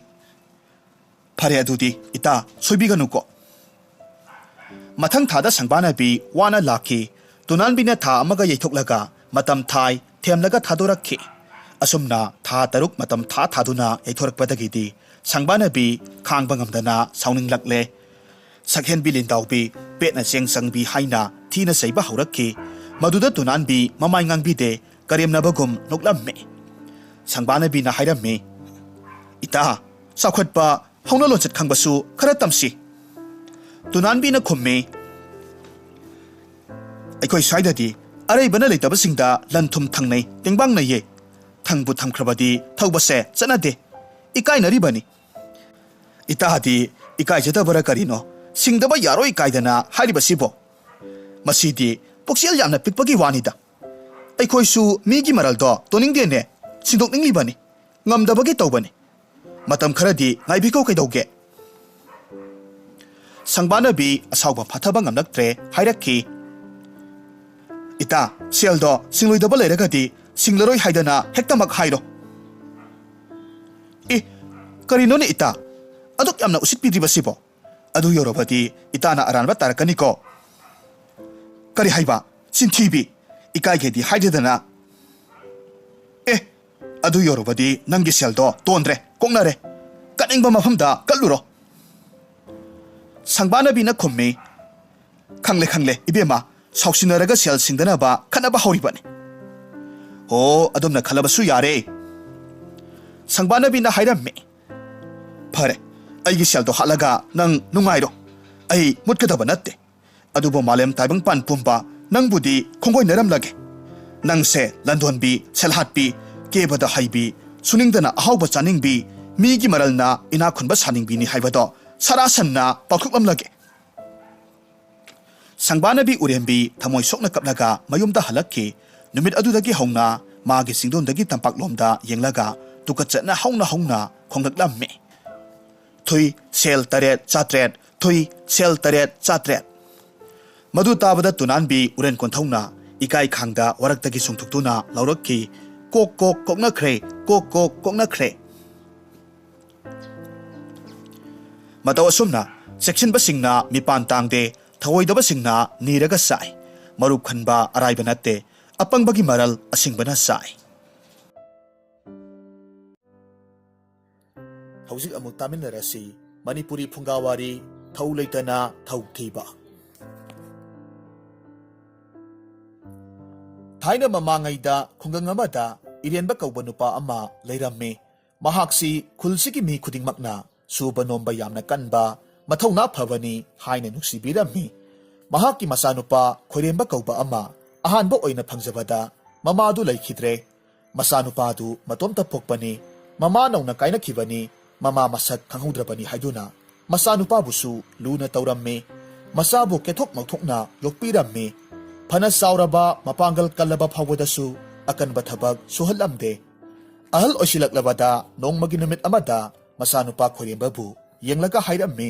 "ꯐꯔꯦ ꯑꯗꯨꯗꯤ ꯏꯇꯥ, ꯁꯣꯏꯕꯤꯒꯅꯨꯀꯣ꯫" ꯃꯊꯪ ꯊꯥꯗ ꯁꯪꯕꯥꯅꯕꯤ ꯋꯥꯅ ꯂꯥꯛꯈꯤ꯫ ꯇꯨꯅꯥꯟꯕꯤꯅ ꯊꯥ ꯑꯃꯒ ꯌꯩꯊꯣꯛꯂꯒ ꯃꯇꯝ ꯊꯥꯏ ꯊꯦꯝꯂꯒ ꯊꯥꯗꯣꯔꯛꯈꯤ꯫ ꯑꯁꯨꯝꯅ ꯊꯥ ꯇꯔꯨꯛ ꯃꯇꯝ ꯊꯥ ꯊꯥꯗꯨꯅ ꯌꯩꯊꯣꯔꯛꯄꯗꯒꯤꯗꯤ ꯁꯪꯕꯥꯅꯕꯤ ꯈꯥꯡꯕ ꯉꯝꯗꯅ ꯁꯥꯎꯅꯤꯡꯂꯛꯂꯦ꯫ ꯁꯛꯍꯦꯟꯕꯤ ꯂꯤꯟꯗꯥꯎꯕꯤ ꯄꯦꯠꯅ ꯆꯦꯡ ꯆꯪꯕꯤ ꯍꯥꯏꯅ ꯊꯤꯅ ꯆꯩꯕ ꯍꯧꯔꯛꯈꯤ꯫ ꯃꯗꯨꯗ ꯇꯨꯅꯥꯟꯕꯤ ꯃꯃꯥꯏ ꯉꯥꯡꯕꯤꯗꯦ, ꯀꯔꯦꯝꯅꯕꯒꯨꯝ ꯅꯣꯛꯂꯝꯃꯤ꯫ ꯁꯪꯕꯥꯅꯕꯤꯅ ꯍꯥꯏꯔꯝꯃꯤ, "ꯏꯇꯥ, ꯆꯥꯎꯈꯠꯄ ꯍꯧꯅ ꯂꯣꯟꯆꯠ ꯈꯪꯕꯁꯨ ꯈꯔ ꯇꯝꯁꯤ꯫" ꯇꯨꯅꯥꯟꯕꯤꯅ ꯈꯨꯝꯃꯤ, "ꯑꯩꯈꯣꯏ ꯁ꯭ꯋꯥꯏꯗꯗꯤ ꯑꯔꯩꯕꯅ ꯂꯩꯇꯕꯁꯤꯡꯗ ꯂꯟ ꯊꯨꯝ ꯊꯪꯅꯩ, ꯇꯦꯡꯕꯥꯡꯅꯩꯌꯦ꯫ ꯊꯪꯕꯨ ꯊꯝꯈ꯭ꯔꯕꯗꯤ ꯊꯧꯕꯁꯦ ꯆꯠꯅꯗꯦ꯫ ꯏꯀꯥꯏꯅꯔꯤꯕꯅꯤ꯫" "ꯏꯇꯥꯗꯤ ꯏꯀꯥꯏꯖꯗꯕꯔ ꯀꯔꯤꯅꯣ? ꯁꯤꯡꯗꯕ ꯌꯥꯔꯣꯏ ꯀꯥꯏꯗꯅ ꯍꯥꯏꯔꯤꯕꯁꯤꯕꯣ? ꯃꯁꯤꯗꯤ ꯄꯨꯛꯆꯦꯜ ꯌꯥꯝꯅ ꯄꯤꯛꯄꯒꯤ ꯋꯥꯅꯤꯗ꯫ ꯑꯩꯈꯣꯏꯁꯨ ꯃꯤꯒꯤ ꯃꯔꯜꯗꯣ ꯇꯣꯅꯤꯡꯗꯦꯅꯦ, ꯁꯤꯟꯗꯣꯛꯅꯤꯡꯂꯤꯕꯅꯤ꯫ ꯉꯝꯗꯕꯒꯤ ꯇꯧꯕꯅꯤ꯫ ꯃꯇꯝ ꯈꯔꯗꯤ ꯉꯥꯏꯕꯤꯈꯣ ꯀꯩꯗꯧꯒꯦ?" ꯁꯪꯕꯥꯅꯕꯤ ꯑꯁꯥꯎꯕ ꯐꯥꯊꯕ ꯉꯝꯂꯛꯇ꯭ꯔꯦ ꯍꯥꯏꯔꯛꯈꯤ, "ꯏꯇꯥ, ꯁꯦꯜꯗꯣ ꯁꯤꯡꯂꯣꯏꯗꯕ ꯂꯩꯔꯒꯗꯤ ꯁꯤꯡꯂꯔꯣꯏ ꯍꯥꯏꯗꯅ ꯍꯦꯛꯇꯃꯛ ꯍꯥꯏꯔꯣ꯫" "ꯑꯦ, ꯀꯔꯤꯅꯣꯅꯦ ꯏꯇꯥ? ꯑꯗꯨꯛ ꯌꯥꯝꯅ ꯎꯁꯤꯠꯄꯤꯗ꯭ꯔꯤꯕꯁꯤꯕꯣ? ꯑꯗꯨ ꯌꯧꯔꯕꯗꯤ ꯏꯇꯥꯅ ꯑꯔꯥꯟꯕ ꯇꯥꯔꯛꯀꯅꯤꯀꯣ꯫" "ꯀꯔꯤ ꯍꯥꯏꯕ? ꯆꯤꯟꯊꯤꯕꯤ! ꯏꯀꯥꯏꯒꯦꯗꯤ ꯍꯥꯏꯗꯦꯗꯅ꯫" "ꯑꯦ, ꯑꯗꯨ ꯌꯧꯔꯕꯗꯤ ꯅꯪꯒꯤ ꯁꯦꯜꯗꯣ ꯇꯣꯟꯗ꯭ꯔꯦ, ꯀꯣꯛꯅꯔꯦ꯫ ꯀꯠꯅꯤꯡꯕ ꯃꯐꯝꯗ ꯀꯠꯂꯨꯔꯣ꯫" ꯁꯪꯕꯥꯅꯕꯤꯅ ꯈꯨꯝꯃꯤ, "ꯈꯪꯂꯦ, ꯈꯪꯂꯦ, ꯏꯕꯦꯝꯃ, ꯁꯥꯎꯁꯤꯟꯅꯔꯒ ꯁꯦꯜ ꯁꯤꯡꯗꯅꯕ ꯈꯠꯅꯕ ꯍꯧꯔꯤꯕꯅꯤ꯫" "ꯑꯣ, ꯑꯗꯨꯝꯅ ꯈꯜꯂꯕꯁꯨ ꯌꯥꯔꯦ꯫" ꯁꯪꯕꯥꯅꯕꯤꯅ ꯍꯥꯏꯔꯝꯃꯤ, "ꯐꯔꯦ, ꯑꯩꯒꯤ ꯁꯦꯜꯗꯣ ꯍꯥꯠꯂꯒ ꯅꯪ ꯅꯨꯡꯉꯥꯏꯔꯣ꯫ ꯑꯩ ꯃꯨꯠꯀꯗꯕ ꯅꯠꯇꯦ꯫ ꯑꯗꯨꯕꯨ ꯃꯥꯂꯦꯝ ꯇꯥꯏꯕꯪꯄꯥꯟ ꯄꯨꯝꯕ ꯅꯪꯕꯨꯗꯤ ꯈꯣꯡꯒꯣꯏꯅꯔꯝꯂꯒꯦ꯫ ꯅꯪꯁꯦ ꯂꯟꯗꯣꯟꯕꯤ, ꯁꯦꯜꯍꯥꯠꯄꯤ, ꯀꯦꯕꯗ ꯍꯩꯕꯤ, ꯁꯨꯅꯤꯡꯗꯅ ꯑꯍꯥꯎꯕ ꯆꯥꯅꯤꯡꯕꯤ, ꯃꯤꯒꯤ ꯃꯔꯜꯅ ꯏꯅꯥꯛ ꯈꯨꯟꯕ ꯁꯥꯅꯤꯡꯕꯤꯅꯤ ꯍꯥꯏꯕꯗꯣ ꯁꯔꯥ ꯁꯟꯅ ꯄꯥꯎꯊꯣꯛꯂꯝꯂꯒꯦ꯫" ꯁꯪꯕꯥꯅꯕꯤ ꯎꯔꯦꯝꯕꯤ ꯊꯃꯣꯏ ꯁꯣꯛꯅ ꯀꯞꯂꯒ ꯃꯌꯨꯝꯗ ꯍꯜꯂꯛꯈꯤ꯫ ꯅꯨꯃꯤꯠ ꯑꯗꯨꯗꯒꯤ ꯍꯧꯅ ꯃꯥꯒꯤ ꯆꯤꯡꯗꯣꯟꯗꯒꯤ ꯇꯝꯄꯥꯛꯂꯣꯝꯗ ꯌꯦꯡꯂꯒ ꯇꯨꯀꯠꯆꯠꯅ ꯍꯧꯅ ꯍꯧꯅ ꯈꯣꯡꯂꯛꯂꯝꯃꯤ꯫ "ꯊꯨꯏ, ꯁꯦꯜ ꯇꯔꯦꯠ ꯆꯥꯇ꯭ꯔꯦꯠ, ꯊꯨꯏ, ꯁꯦꯜ ꯇꯔꯦꯠ ꯆꯥꯇ꯭ꯔꯦꯠ꯫" ꯃꯗꯨ ꯇꯥꯕꯗ ꯇꯨꯅꯥꯟꯕꯤ ꯎꯔꯦꯟ ꯀꯣꯟꯊꯧꯅ ꯏꯀꯥꯏ ꯈꯥꯡꯗ ꯋꯥꯔꯛꯇꯒꯤ ꯆꯣꯡꯊꯣꯛꯇꯨꯅ ꯂꯥꯎꯔꯛꯈꯤ, "ꯀꯣꯛ ꯀꯣꯛ ꯀꯣꯛꯅꯈ꯭ꯔꯦ, ꯀꯣꯛ ꯀꯣꯛ ꯀꯣꯛꯅꯈ꯭ꯔꯦ꯫" ꯃꯇꯧ ꯑꯁꯨꯝꯅ ꯆꯦꯛꯁꯤꯟꯕꯁꯤꯡꯅ ꯃꯤꯄꯥꯟ ꯇꯥꯡꯗꯦ, ꯊꯧꯑꯣꯏꯗꯕꯁꯤꯡꯅ ꯅꯤꯔꯒ ꯆꯥꯏ꯫ ꯃꯔꯨꯞ ꯈꯟꯕ ꯑꯔꯥꯏꯕ ꯅꯠꯇꯦ, ꯑꯄꯪꯕꯒꯤ ꯃꯔꯜ ꯑꯁꯤꯡꯕꯅ ꯆꯥꯏ꯫ ꯍꯧꯖꯤꯛ ꯑꯃꯨꯛ ꯇꯥꯃꯤꯟꯅꯔꯁꯤ ꯃꯅꯤꯄꯨꯔꯤ ꯐꯨꯡꯒꯥꯋꯥꯔꯤ ꯊꯧ ꯂꯩꯇꯅ ꯊꯧ ꯊꯤꯕ꯫ ꯊꯥꯏꯅ ꯃꯃꯥꯡꯉꯩꯗ ꯈꯨꯡꯒꯪ ꯑꯃꯗ ꯏꯔꯦꯟꯕ ꯀꯧꯕ ꯅꯨꯄꯥ ꯑꯃ ꯂꯩꯔꯝꯃꯤ꯫ ꯃꯍꯥꯛꯁꯤ ꯈꯨꯜꯁꯤꯒꯤ ꯃꯤ ꯈꯨꯗꯤꯡꯃꯛꯅ ꯁꯨꯕ ꯅꯣꯝꯕ ꯌꯥꯝꯅ ꯀꯟꯕ, ꯃꯊꯧꯅꯥ ꯐꯕꯅꯤ ꯍꯥꯏꯅ ꯅꯨꯡꯁꯤꯕꯤꯔꯝꯃꯤ꯫ ꯃꯍꯥꯛꯀꯤ ꯃꯆꯥꯅꯨꯄꯥ ꯈꯣꯏꯔꯦꯝꯕ ꯀꯧꯕ ꯑꯃ ꯑꯍꯥꯟꯕ ꯑꯣꯏꯅ ꯐꯪꯖꯕꯗ ꯃꯃꯥꯗꯨ ꯂꯩꯈꯤꯗ꯭ꯔꯦ꯫ ꯃꯆꯥꯅꯨꯄꯥꯗꯨ ꯃꯇꯣꯝꯇ ꯄꯣꯛꯄꯅꯤ꯫ ꯃꯃꯥ ꯅꯧꯅ ꯀꯥꯏꯅꯈꯤꯕꯅꯤ꯫ ꯃꯃꯥ ꯃꯁꯛ ꯈꯪꯍꯧꯗ꯭ꯔꯕꯅꯤ ꯍꯥꯏꯗꯨꯅ ꯃꯆꯥꯅꯨꯄꯥꯕꯨꯁꯨ ꯂꯨꯅ ꯇꯧꯔꯝꯃꯤ꯫ ꯃꯆꯥꯕꯨ ꯀꯦꯊꯣꯛ ꯃꯧꯊꯣꯛꯅ ꯌꯣꯛꯄꯤꯔꯝꯃꯤ꯫ ꯐꯅ ꯆꯥꯎꯔꯕ ꯃꯄꯥꯡꯒꯜ ꯀꯜꯂꯕ ꯐꯥꯎꯕꯗꯁꯨ ꯑꯀꯟꯕ ꯊꯕꯛ ꯁꯨꯍꯜꯂꯝꯗꯦ꯫ ꯑꯍꯜ ꯑꯣꯏꯁꯤꯜꯂꯛꯂꯕꯗ ꯅꯣꯡꯃꯒꯤ ꯅꯨꯃꯤꯠ ꯑꯃꯗ ꯃꯆꯥꯅꯨꯄꯥ ꯈꯣꯏꯔꯦꯝꯕꯕꯨ ꯌꯦꯡꯂꯒ ꯍꯥꯏꯔꯝꯃꯤ,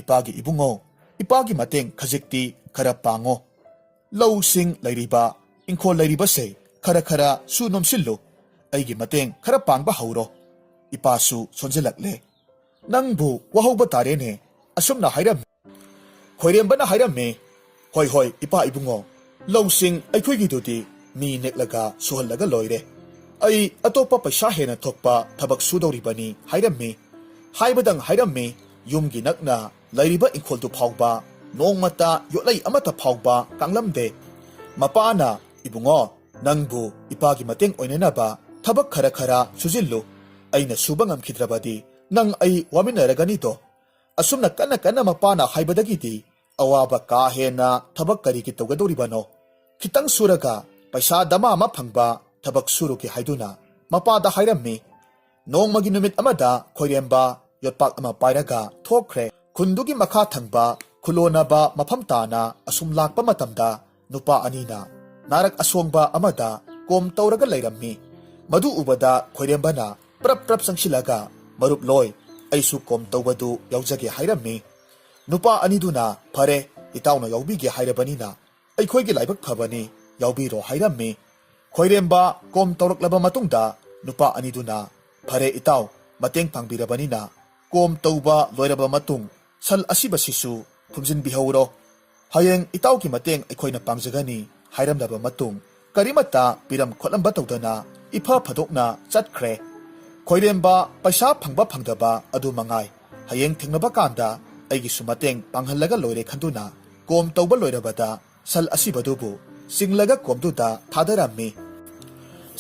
"ꯏꯄꯥꯒꯤ ꯏꯕꯨꯡꯉꯣ, ꯏꯄꯥꯒꯤ ꯃꯇꯦꯡ ꯈꯖꯤꯛꯇꯤ ꯈꯔ ꯄꯥꯡꯉꯣ꯫ ꯂꯧꯁꯤꯡ ꯂꯩꯔꯤꯕ, ꯏꯪꯈꯣꯜ ꯂꯩꯔꯤꯕꯁꯦ ꯈꯔ ꯈꯔ ꯁꯨ ꯅꯣꯝꯁꯤꯜꯂꯨ꯫ ꯑꯩꯒꯤ ꯃꯇꯦꯡ ꯈꯔ ꯄꯥꯡꯕ ꯍꯧꯔꯣ꯫ ꯏꯄꯥꯁꯨ ꯁꯣꯟꯖꯤꯜꯂꯛꯂꯦ꯫ ꯅꯪꯕꯨ ꯋꯥꯍꯧꯕ ꯇꯥꯔꯦꯅꯦ"꯫ ꯑꯁꯨꯝꯅ ꯍꯥꯏꯔꯝꯃꯤ꯫ ꯈꯣꯏꯔꯦꯝꯕꯅ ꯍꯥꯏꯔꯝꯃꯤ, "ꯍꯣꯏ, ꯍꯣꯏ, ꯏꯄꯥ ꯏꯕꯨꯡꯉꯣ, ꯂꯧꯁꯤꯡ ꯑꯩꯈꯣꯏꯒꯤꯗꯨꯗꯤ ꯃꯤ ꯅꯦꯛꯂꯒ ꯁꯨꯍꯜꯂꯒ ꯂꯣꯏꯔꯦ꯫ ꯑꯩ ꯑꯇꯣꯞꯄ ꯄꯩꯁꯥ ꯍꯦꯟꯅ ꯊꯣꯛꯄ ꯊꯕꯛ ꯁꯨꯗꯧꯔꯤꯕꯅꯤ" ꯍꯥꯏꯔꯝꯃꯤ꯫ ꯍꯥꯏꯕꯗꯪ ꯍꯥꯏꯔꯝꯃꯤ, ꯌꯨꯝꯒꯤ ꯅꯛꯅ ꯂꯩꯔꯤꯕ ꯏꯪꯈꯣꯜꯗꯨ ꯐꯥꯎꯕ ꯅꯣꯡꯃꯇ ꯌꯣꯠꯂꯩ ꯑꯃꯠꯇ ꯐꯥꯎꯕ ꯀꯥꯡꯂꯝꯗꯦ꯫ ꯃꯄꯥꯅ, "ꯏꯕꯨꯡꯉꯣ, ꯅꯪꯕꯨ ꯏꯄꯥꯒꯤ ꯃꯇꯦꯡ ꯑꯣꯏꯅꯅꯕ ꯊꯕꯛ ꯈꯔ ꯈꯔ ꯁꯨꯖꯤꯜꯂꯨ꯫ ꯑꯩꯅ ꯁꯨꯕ ꯉꯝꯈꯤꯗ꯭ꯔꯕꯗꯤ ꯅꯪ ꯑꯩ ꯋꯥꯃꯤꯟꯅꯔꯒꯅꯤꯗꯣ"꯫ ꯑꯁꯨꯝꯅ ꯀꯟꯅ ꯀꯟꯅ ꯃꯄꯥꯅ ꯍꯥꯏꯕꯗꯒꯤꯗꯤ ꯑꯋꯥꯕ ꯀꯥ ꯍꯦꯟꯅ ꯊꯕꯛ ꯀꯔꯤꯒꯤ ꯇꯧꯒꯗꯧꯔꯤꯕꯅꯣ? ꯈꯤꯇꯪ ꯁꯨꯔꯒ ꯄꯩꯁꯥ ꯗꯃꯥ ꯑꯃ ꯐꯪꯕ ꯊꯕꯛ ꯁꯨꯔꯨꯒꯦ ꯍꯥꯏꯗꯨꯅ ꯃꯄꯥꯗ ꯍꯥꯏꯔꯝꯃꯤ꯫ ꯅꯣꯡꯃꯒꯤ ꯅꯨꯃꯤꯠ ꯑꯃꯗ ꯈꯣꯏꯔꯦꯝꯕ ꯌꯣꯠꯄꯥꯛ ꯑꯃ ꯄꯥꯏꯔꯒ ꯊꯣꯛꯈ꯭ꯔꯦ꯫ ꯈꯨꯟꯗꯨꯒꯤ ꯃꯈꯥ ꯊꯪꯕ ꯈꯨꯂꯣꯟꯅꯕ ꯃꯐꯝ ꯇꯥꯅ ꯑꯁꯨꯝ ꯂꯥꯛꯄ ꯃꯇꯝꯗ ꯅꯨꯄꯥ ꯑꯅꯤꯅ ꯅꯥꯔꯛ ꯑꯁꯣꯡꯕ ꯑꯃꯗ ꯀꯣꯝ ꯇꯧꯔꯒ ꯂꯩꯔꯝꯃꯤ꯫ ꯃꯗꯨ ꯎꯕꯗ ꯈꯣꯏꯔꯦꯝꯕꯅ ꯄ꯭ꯔꯞ ꯄ꯭ꯔꯞ ꯆꯪꯁꯤꯜꯂꯒ, "ꯃꯔꯨꯞ ꯂꯣꯏ, ꯑꯩꯁꯨ ꯀꯣꯝ ꯇꯧꯕꯗꯨ ꯌꯥꯎꯖꯒꯦ" ꯍꯥꯏꯔꯝꯃꯤ꯫ ꯅꯨꯄꯥ ꯑꯅꯤꯗꯨꯅ, "ꯐꯔꯦ, ꯏꯇꯥꯎꯅ ꯌꯥꯎꯕꯤꯒꯦ ꯍꯥꯏꯔꯕꯅꯤꯅ ꯑꯩꯈꯣꯏꯒꯤ ꯂꯥꯏꯕꯛ ꯐꯕꯅꯤ, ꯌꯥꯎꯕꯤꯔꯣ" ꯍꯥꯏꯔꯝꯃꯤ꯫ ꯈꯣꯏꯔꯦꯝꯕ ꯀꯣꯝ ꯇꯧꯔꯛꯂꯕ ꯃꯇꯨꯡꯗ ꯅꯨꯄꯥ ꯑꯅꯤꯗꯨꯅ, "ꯐꯔꯦ ꯏꯇꯥꯎ, ꯃꯇꯦꯡ ꯄꯥꯡꯕꯤꯔꯕꯅꯤꯅ ꯀꯣꯝ ꯇꯧꯕ ꯂꯣꯏꯔꯕ ꯃꯇꯨꯡ ꯁꯟ ꯑꯁꯤꯕꯁꯤꯁꯨ ꯐꯨꯝꯖꯤꯟꯕꯤꯍꯧꯔꯣ꯫ "ꯍꯌꯦꯡ ꯏꯇꯥꯎꯒꯤ ꯃꯇꯦꯡ ꯑꯩꯈꯣꯏꯅ ꯄꯥꯡꯖꯒꯅꯤ" ꯍꯥꯏꯔꯝꯂꯕ ꯃꯇꯨꯡ, ꯀꯔꯤꯃꯠꯇ ꯄꯤꯔꯝ ꯈꯣꯠꯂꯝꯕ ꯇꯧꯗꯅ ꯏꯐ ꯐꯗꯣꯛꯅ ꯆꯠꯈ꯭ꯔꯦ꯫ ꯈꯣꯏꯔꯦꯝꯕ ꯄꯩꯁꯥ ꯐꯪꯕ ꯐꯪꯗꯕ ꯑꯗꯨ ꯃꯉꯥꯏ, ꯍꯌꯦꯡ ꯊꯦꯡꯅꯕ ꯀꯥꯟꯗ ꯑꯩꯒꯤꯁꯨ ꯃꯇꯦꯡ ꯄꯥꯡꯍꯜꯂꯒ ꯂꯣꯏꯔꯦ ꯈꯟꯗꯨꯅ, ꯀꯣꯝ ꯇꯧꯕ ꯂꯣꯏꯔꯕꯗ ꯁꯟ ꯑꯁꯤꯕꯗꯨꯕꯨ ꯆꯤꯡꯂꯒ ꯀꯣꯝꯗꯨꯗ ꯊꯥꯗꯔꯝꯃꯤ꯫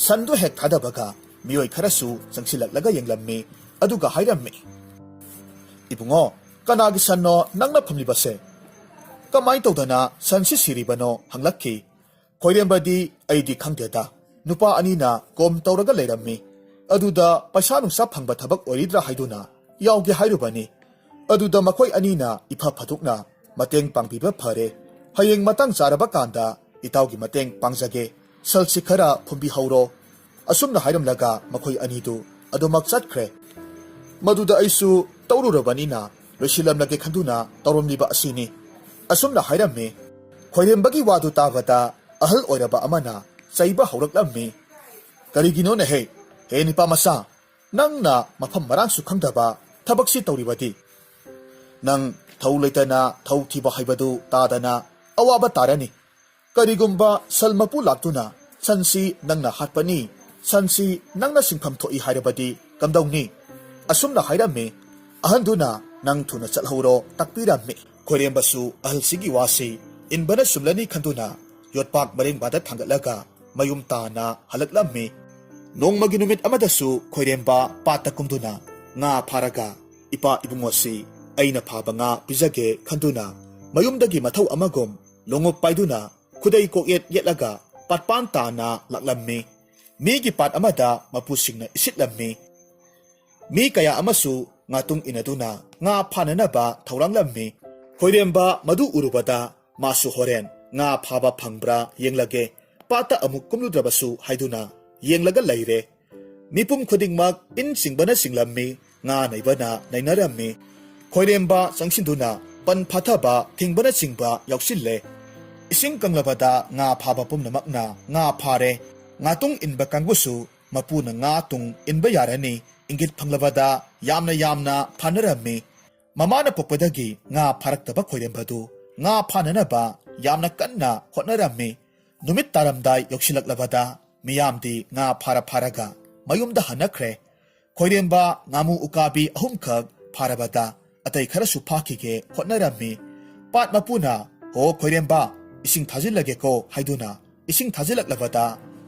ꯁꯟꯗꯨ ꯍꯦꯛ ꯊꯥꯗꯕꯒ ꯃꯤꯑꯣꯏ ꯈꯔꯁꯨ ꯆꯪꯁꯤꯜꯂꯛꯂꯒ ꯌꯦꯡꯂꯝꯃꯤ, ꯑꯗꯨꯒ ꯍꯥꯏꯔꯝꯃꯤ, "ꯏꯕꯨꯡꯉꯣ, ꯀꯅꯥꯒꯤ ꯁꯟꯅꯣ ꯅꯪꯅ ꯐꯝꯂꯤꯕꯁꯦ? ꯀꯃꯥꯏ ꯇꯧꯗꯅ ꯁꯟꯁꯤ ꯁꯤꯔꯤꯕꯅꯣ?" ꯍꯪꯂꯛꯈꯤ꯫ ꯈꯣꯏꯔꯦꯝꯕꯗꯤ, "ꯑꯩꯗꯤ ꯈꯪꯗꯦꯗ, ꯅꯨꯄꯥ ꯑꯅꯤꯅ ꯀꯣꯝ ꯇꯧꯔꯒ ꯂꯩꯔꯝꯃꯤ, ꯑꯗꯨꯗ ꯄꯩꯁꯥ ꯅꯨꯡꯁꯥ ꯐꯪꯕ ꯊꯕꯛ ꯑꯣꯏꯔꯤꯗ꯭ꯔꯥ ꯍꯥꯏꯗꯨꯅ ꯌꯥꯎꯒꯦ ꯍꯥꯏꯔꯨꯕꯅꯤ꯫ ꯑꯗꯨꯗ ꯃꯈꯣꯏ ꯑꯅꯤꯅ ꯏꯐ ꯐꯗꯣꯛꯅ ꯃꯇꯦꯡ ꯄꯥꯡꯕꯤꯕ ꯐꯔꯦ꯫ ꯍꯌꯦꯡ ꯃꯇꯥꯡ ꯆꯥꯔꯕ ꯀꯥꯟꯗ ꯏꯇꯥꯎꯒꯤ ꯃꯇꯦꯡ ꯄꯥꯡꯖꯒꯦ꯫ ꯁꯜꯁꯤ ꯈꯔ ꯐꯨꯝꯕꯤꯍꯧꯔꯣ"꯫ ꯑꯁꯨꯝꯅ ꯍꯥꯏꯔꯝꯂꯒ ꯃꯈꯣꯏ ꯑꯅꯤꯗꯨ ꯑꯗꯨꯃꯛ ꯆꯠꯈ꯭ꯔꯦ꯫ ꯃꯗꯨꯗ ꯑꯩꯁꯨ ꯇꯧꯔꯨꯔꯕꯅꯤꯅ ꯂꯣꯏꯁꯤꯜꯂꯝꯂꯒꯦ ꯈꯟꯗꯨꯅ ꯇꯧꯔꯝꯂꯤꯕ ꯑꯁꯤꯅꯤ꯫ ꯑꯁꯨꯝꯅ ꯍꯥꯏꯔꯝꯃꯤ꯫ ꯈꯣꯏꯔꯦꯝꯕꯒꯤ ꯋꯥꯗꯨ ꯇꯥꯕꯗ ꯑꯍꯜ ꯑꯣꯏꯔꯕ ꯑꯃꯅ ꯆꯩꯕ ꯍꯧꯔꯛꯂꯝꯃꯤ꯫ "ꯀꯔꯤꯒꯤꯅꯣꯅꯦꯍꯦ, ꯍꯦ ꯅꯤꯄꯥ ꯃꯆꯥ, ꯅꯪꯅ ꯃꯐꯝ ꯃꯔꯥꯡꯁꯨ ꯈꯪꯗꯕ ꯊꯕꯛꯁꯤ ꯇꯧꯔꯤꯕꯗꯤ? ꯅꯪ ꯊꯧ ꯂꯩꯇꯅ ꯊꯧ ꯊꯤꯕ ꯍꯥꯏꯕꯗꯨ ꯇꯥꯗꯅ ꯑꯋꯥꯕ ꯇꯥꯔꯅꯤ꯫ ꯀꯔꯤꯒꯨꯝꯕ ꯁꯜ ꯃꯄꯨ ꯂꯥꯛꯇꯨꯅ ꯁꯟꯁꯤ ꯅꯪꯅ ꯍꯥꯠꯄꯅꯤ, ꯁꯟꯁꯤ ꯅꯪꯅ ꯁꯤꯟꯐꯝ ꯊꯣꯛꯏ ꯍꯥꯏꯔꯕꯗꯤ ꯀꯝꯗꯧꯅꯤ?" ꯑꯁꯨꯝꯅ ꯍꯥꯏꯔꯝꯃꯤ꯫ ꯑꯍꯟꯗꯨꯅ "ꯅꯪ ꯊꯨꯅ ꯆꯠꯍꯧꯔꯣ" ꯇꯥꯛꯄꯤꯔꯝꯃꯤ꯫ ꯈꯣꯏꯔꯦꯝꯕꯁꯨ ꯑꯍꯜꯁꯤꯒꯤ ꯋꯥꯁꯤ ꯏꯟꯕꯅ ꯆꯨꯝꯂꯅꯤ ꯈꯟꯗꯨꯅ ꯌꯣꯠꯄꯥꯛ ꯃꯔꯦꯡꯕꯥꯗ ꯊꯥꯡꯒꯠꯂꯒ ꯃꯌꯨꯝ ꯇꯥꯅ ꯍꯜꯂꯛꯂꯝꯃꯤ꯫ ꯅꯣꯡꯃꯒꯤ ꯅꯨꯃꯤꯠ ꯑꯃꯗꯁꯨ ꯈꯣꯏꯔꯦꯝꯕ ꯄꯥꯠꯇ ꯀꯨꯝꯗꯨꯅ ꯉꯥ ꯐꯥꯔꯒ, "ꯏꯄꯥ ꯏꯕꯨꯡꯉꯣꯁꯤ ꯑꯩꯅ ꯐꯥꯕ ꯉꯥ ꯄꯤꯖꯒꯦ" ꯈꯟꯗꯨꯅ ꯃꯌꯨꯝꯗꯒꯤ ꯃꯊꯧ ꯑꯃꯒꯨꯝ ꯂꯣꯡꯎꯞ ꯄꯥꯏꯗꯨꯅ ꯈꯨꯗꯩ ꯀꯣꯛꯌꯦꯠ ꯌꯦꯠꯂꯒ ꯄꯥꯠꯄꯥꯟ ꯇꯥꯅ ꯂꯥꯛꯂꯝꯃꯤ꯫ ꯃꯤꯒꯤ ꯄꯥꯠ ꯑꯃꯗ ꯃꯄꯨꯁꯤꯡꯅ ꯏꯁꯤꯠꯂꯝꯃꯤ꯫ ꯃꯤ ꯀꯌꯥ ꯑꯃꯁꯨ ꯉꯥꯇꯨꯡ ꯏꯟꯅꯗꯨꯅ ꯉꯥ ꯐꯥꯅꯅꯕ ꯊꯧꯔꯥꯡꯂꯝꯃꯤ꯫ ꯈꯣꯏꯔꯦꯝꯕ ꯃꯗꯨ ꯎꯔꯨꯕꯗ ꯃꯥꯁꯨ ꯍꯣꯔꯦꯟ ꯉꯥ ꯐꯥꯕ ꯐꯪꯕ꯭ꯔꯥ ꯌꯦꯡꯂꯒꯦ, ꯄꯥꯠꯇ ꯑꯃꯨꯛ ꯀꯨꯝꯂꯨꯗ꯭ꯔꯕꯁꯨ ꯍꯥꯏꯗꯨꯅ ꯌꯦꯡꯂꯒ ꯂꯩꯔꯦ꯫ ꯃꯤꯄꯨꯝ ꯈꯨꯗꯤꯡꯃꯛ ꯏꯟ ꯆꯤꯡꯕꯅ ꯆꯤꯡꯂꯝꯃꯤ, ꯉꯥ ꯅꯩꯕꯅ ꯅꯩꯅꯔꯝꯃꯤ꯫ ꯈꯣꯏꯔꯦꯝꯕ ꯆꯪꯁꯤꯟꯗꯨꯅ ꯄꯟ ꯐꯥꯊꯕ ꯊꯤꯡꯕꯅꯆꯤꯡꯕ ꯌꯥꯎꯁꯤꯜꯂꯦ꯫ ꯏꯁꯤꯡ ꯀꯪꯂꯕꯗ ꯉꯥ ꯐꯥꯕ ꯄꯨꯝꯅꯃꯛꯅ ꯉꯥ ꯐꯥꯔꯦ꯫ ꯉꯥꯇꯨꯡ ꯏꯟꯕ ꯀꯥꯡꯕꯨꯁꯨ ꯃꯄꯨꯅ ꯉꯥ ꯇꯨꯡ ꯏꯟꯕ ꯌꯥꯔꯅꯤ ꯏꯪꯒꯤꯠ ꯐꯪꯂꯕꯗ ꯌꯥꯝꯅ ꯌꯥꯝꯅ ꯐꯥꯅꯔꯝꯃꯤ꯫ ꯃꯃꯥꯅ ꯄꯣꯛꯄꯗꯒꯤ ꯉꯥ ꯐꯥꯔꯛꯇꯕ ꯈꯣꯏꯔꯦꯝꯕꯗꯨ ꯉꯥ ꯐꯥꯅꯅꯕ ꯌꯥꯝꯅ ꯀꯟꯅ ꯍꯣꯠꯅꯔꯝꯃꯤ꯫ ꯅꯨꯃꯤꯠ ꯇꯥꯔꯝꯗꯥꯏ ꯌꯧꯁꯤꯜꯂꯛꯂꯕꯗ ꯃꯤꯌꯥꯝꯗꯤ ꯉꯥ ꯐꯥꯔ ꯐꯥꯔꯒ ꯃꯌꯨꯝꯗ ꯍꯟꯅꯈ꯭ꯔꯦ꯫ ꯈꯣꯏꯔꯦꯝꯕ ꯉꯥꯃꯨ ꯎꯀꯥꯕꯤ ꯑꯍꯨꯝꯈꯛ ꯐꯥꯔꯕꯗ ꯑꯇꯩ ꯈꯔꯁꯨ ꯐꯥꯈꯤꯒꯦ ꯍꯣꯠꯅꯔꯝꯃꯤ꯫ ꯄꯥꯠ ꯃꯄꯨꯅ, "ꯍꯣ ꯈꯣꯏꯔꯦꯝꯕ, ꯏꯁꯤꯡ ꯊꯥꯖꯤꯜꯂꯒꯦꯀꯣ" ꯍꯥꯏꯗꯨꯅ ꯏꯁꯤꯡ ꯊꯥꯖꯤꯜꯂꯛꯂꯕꯗ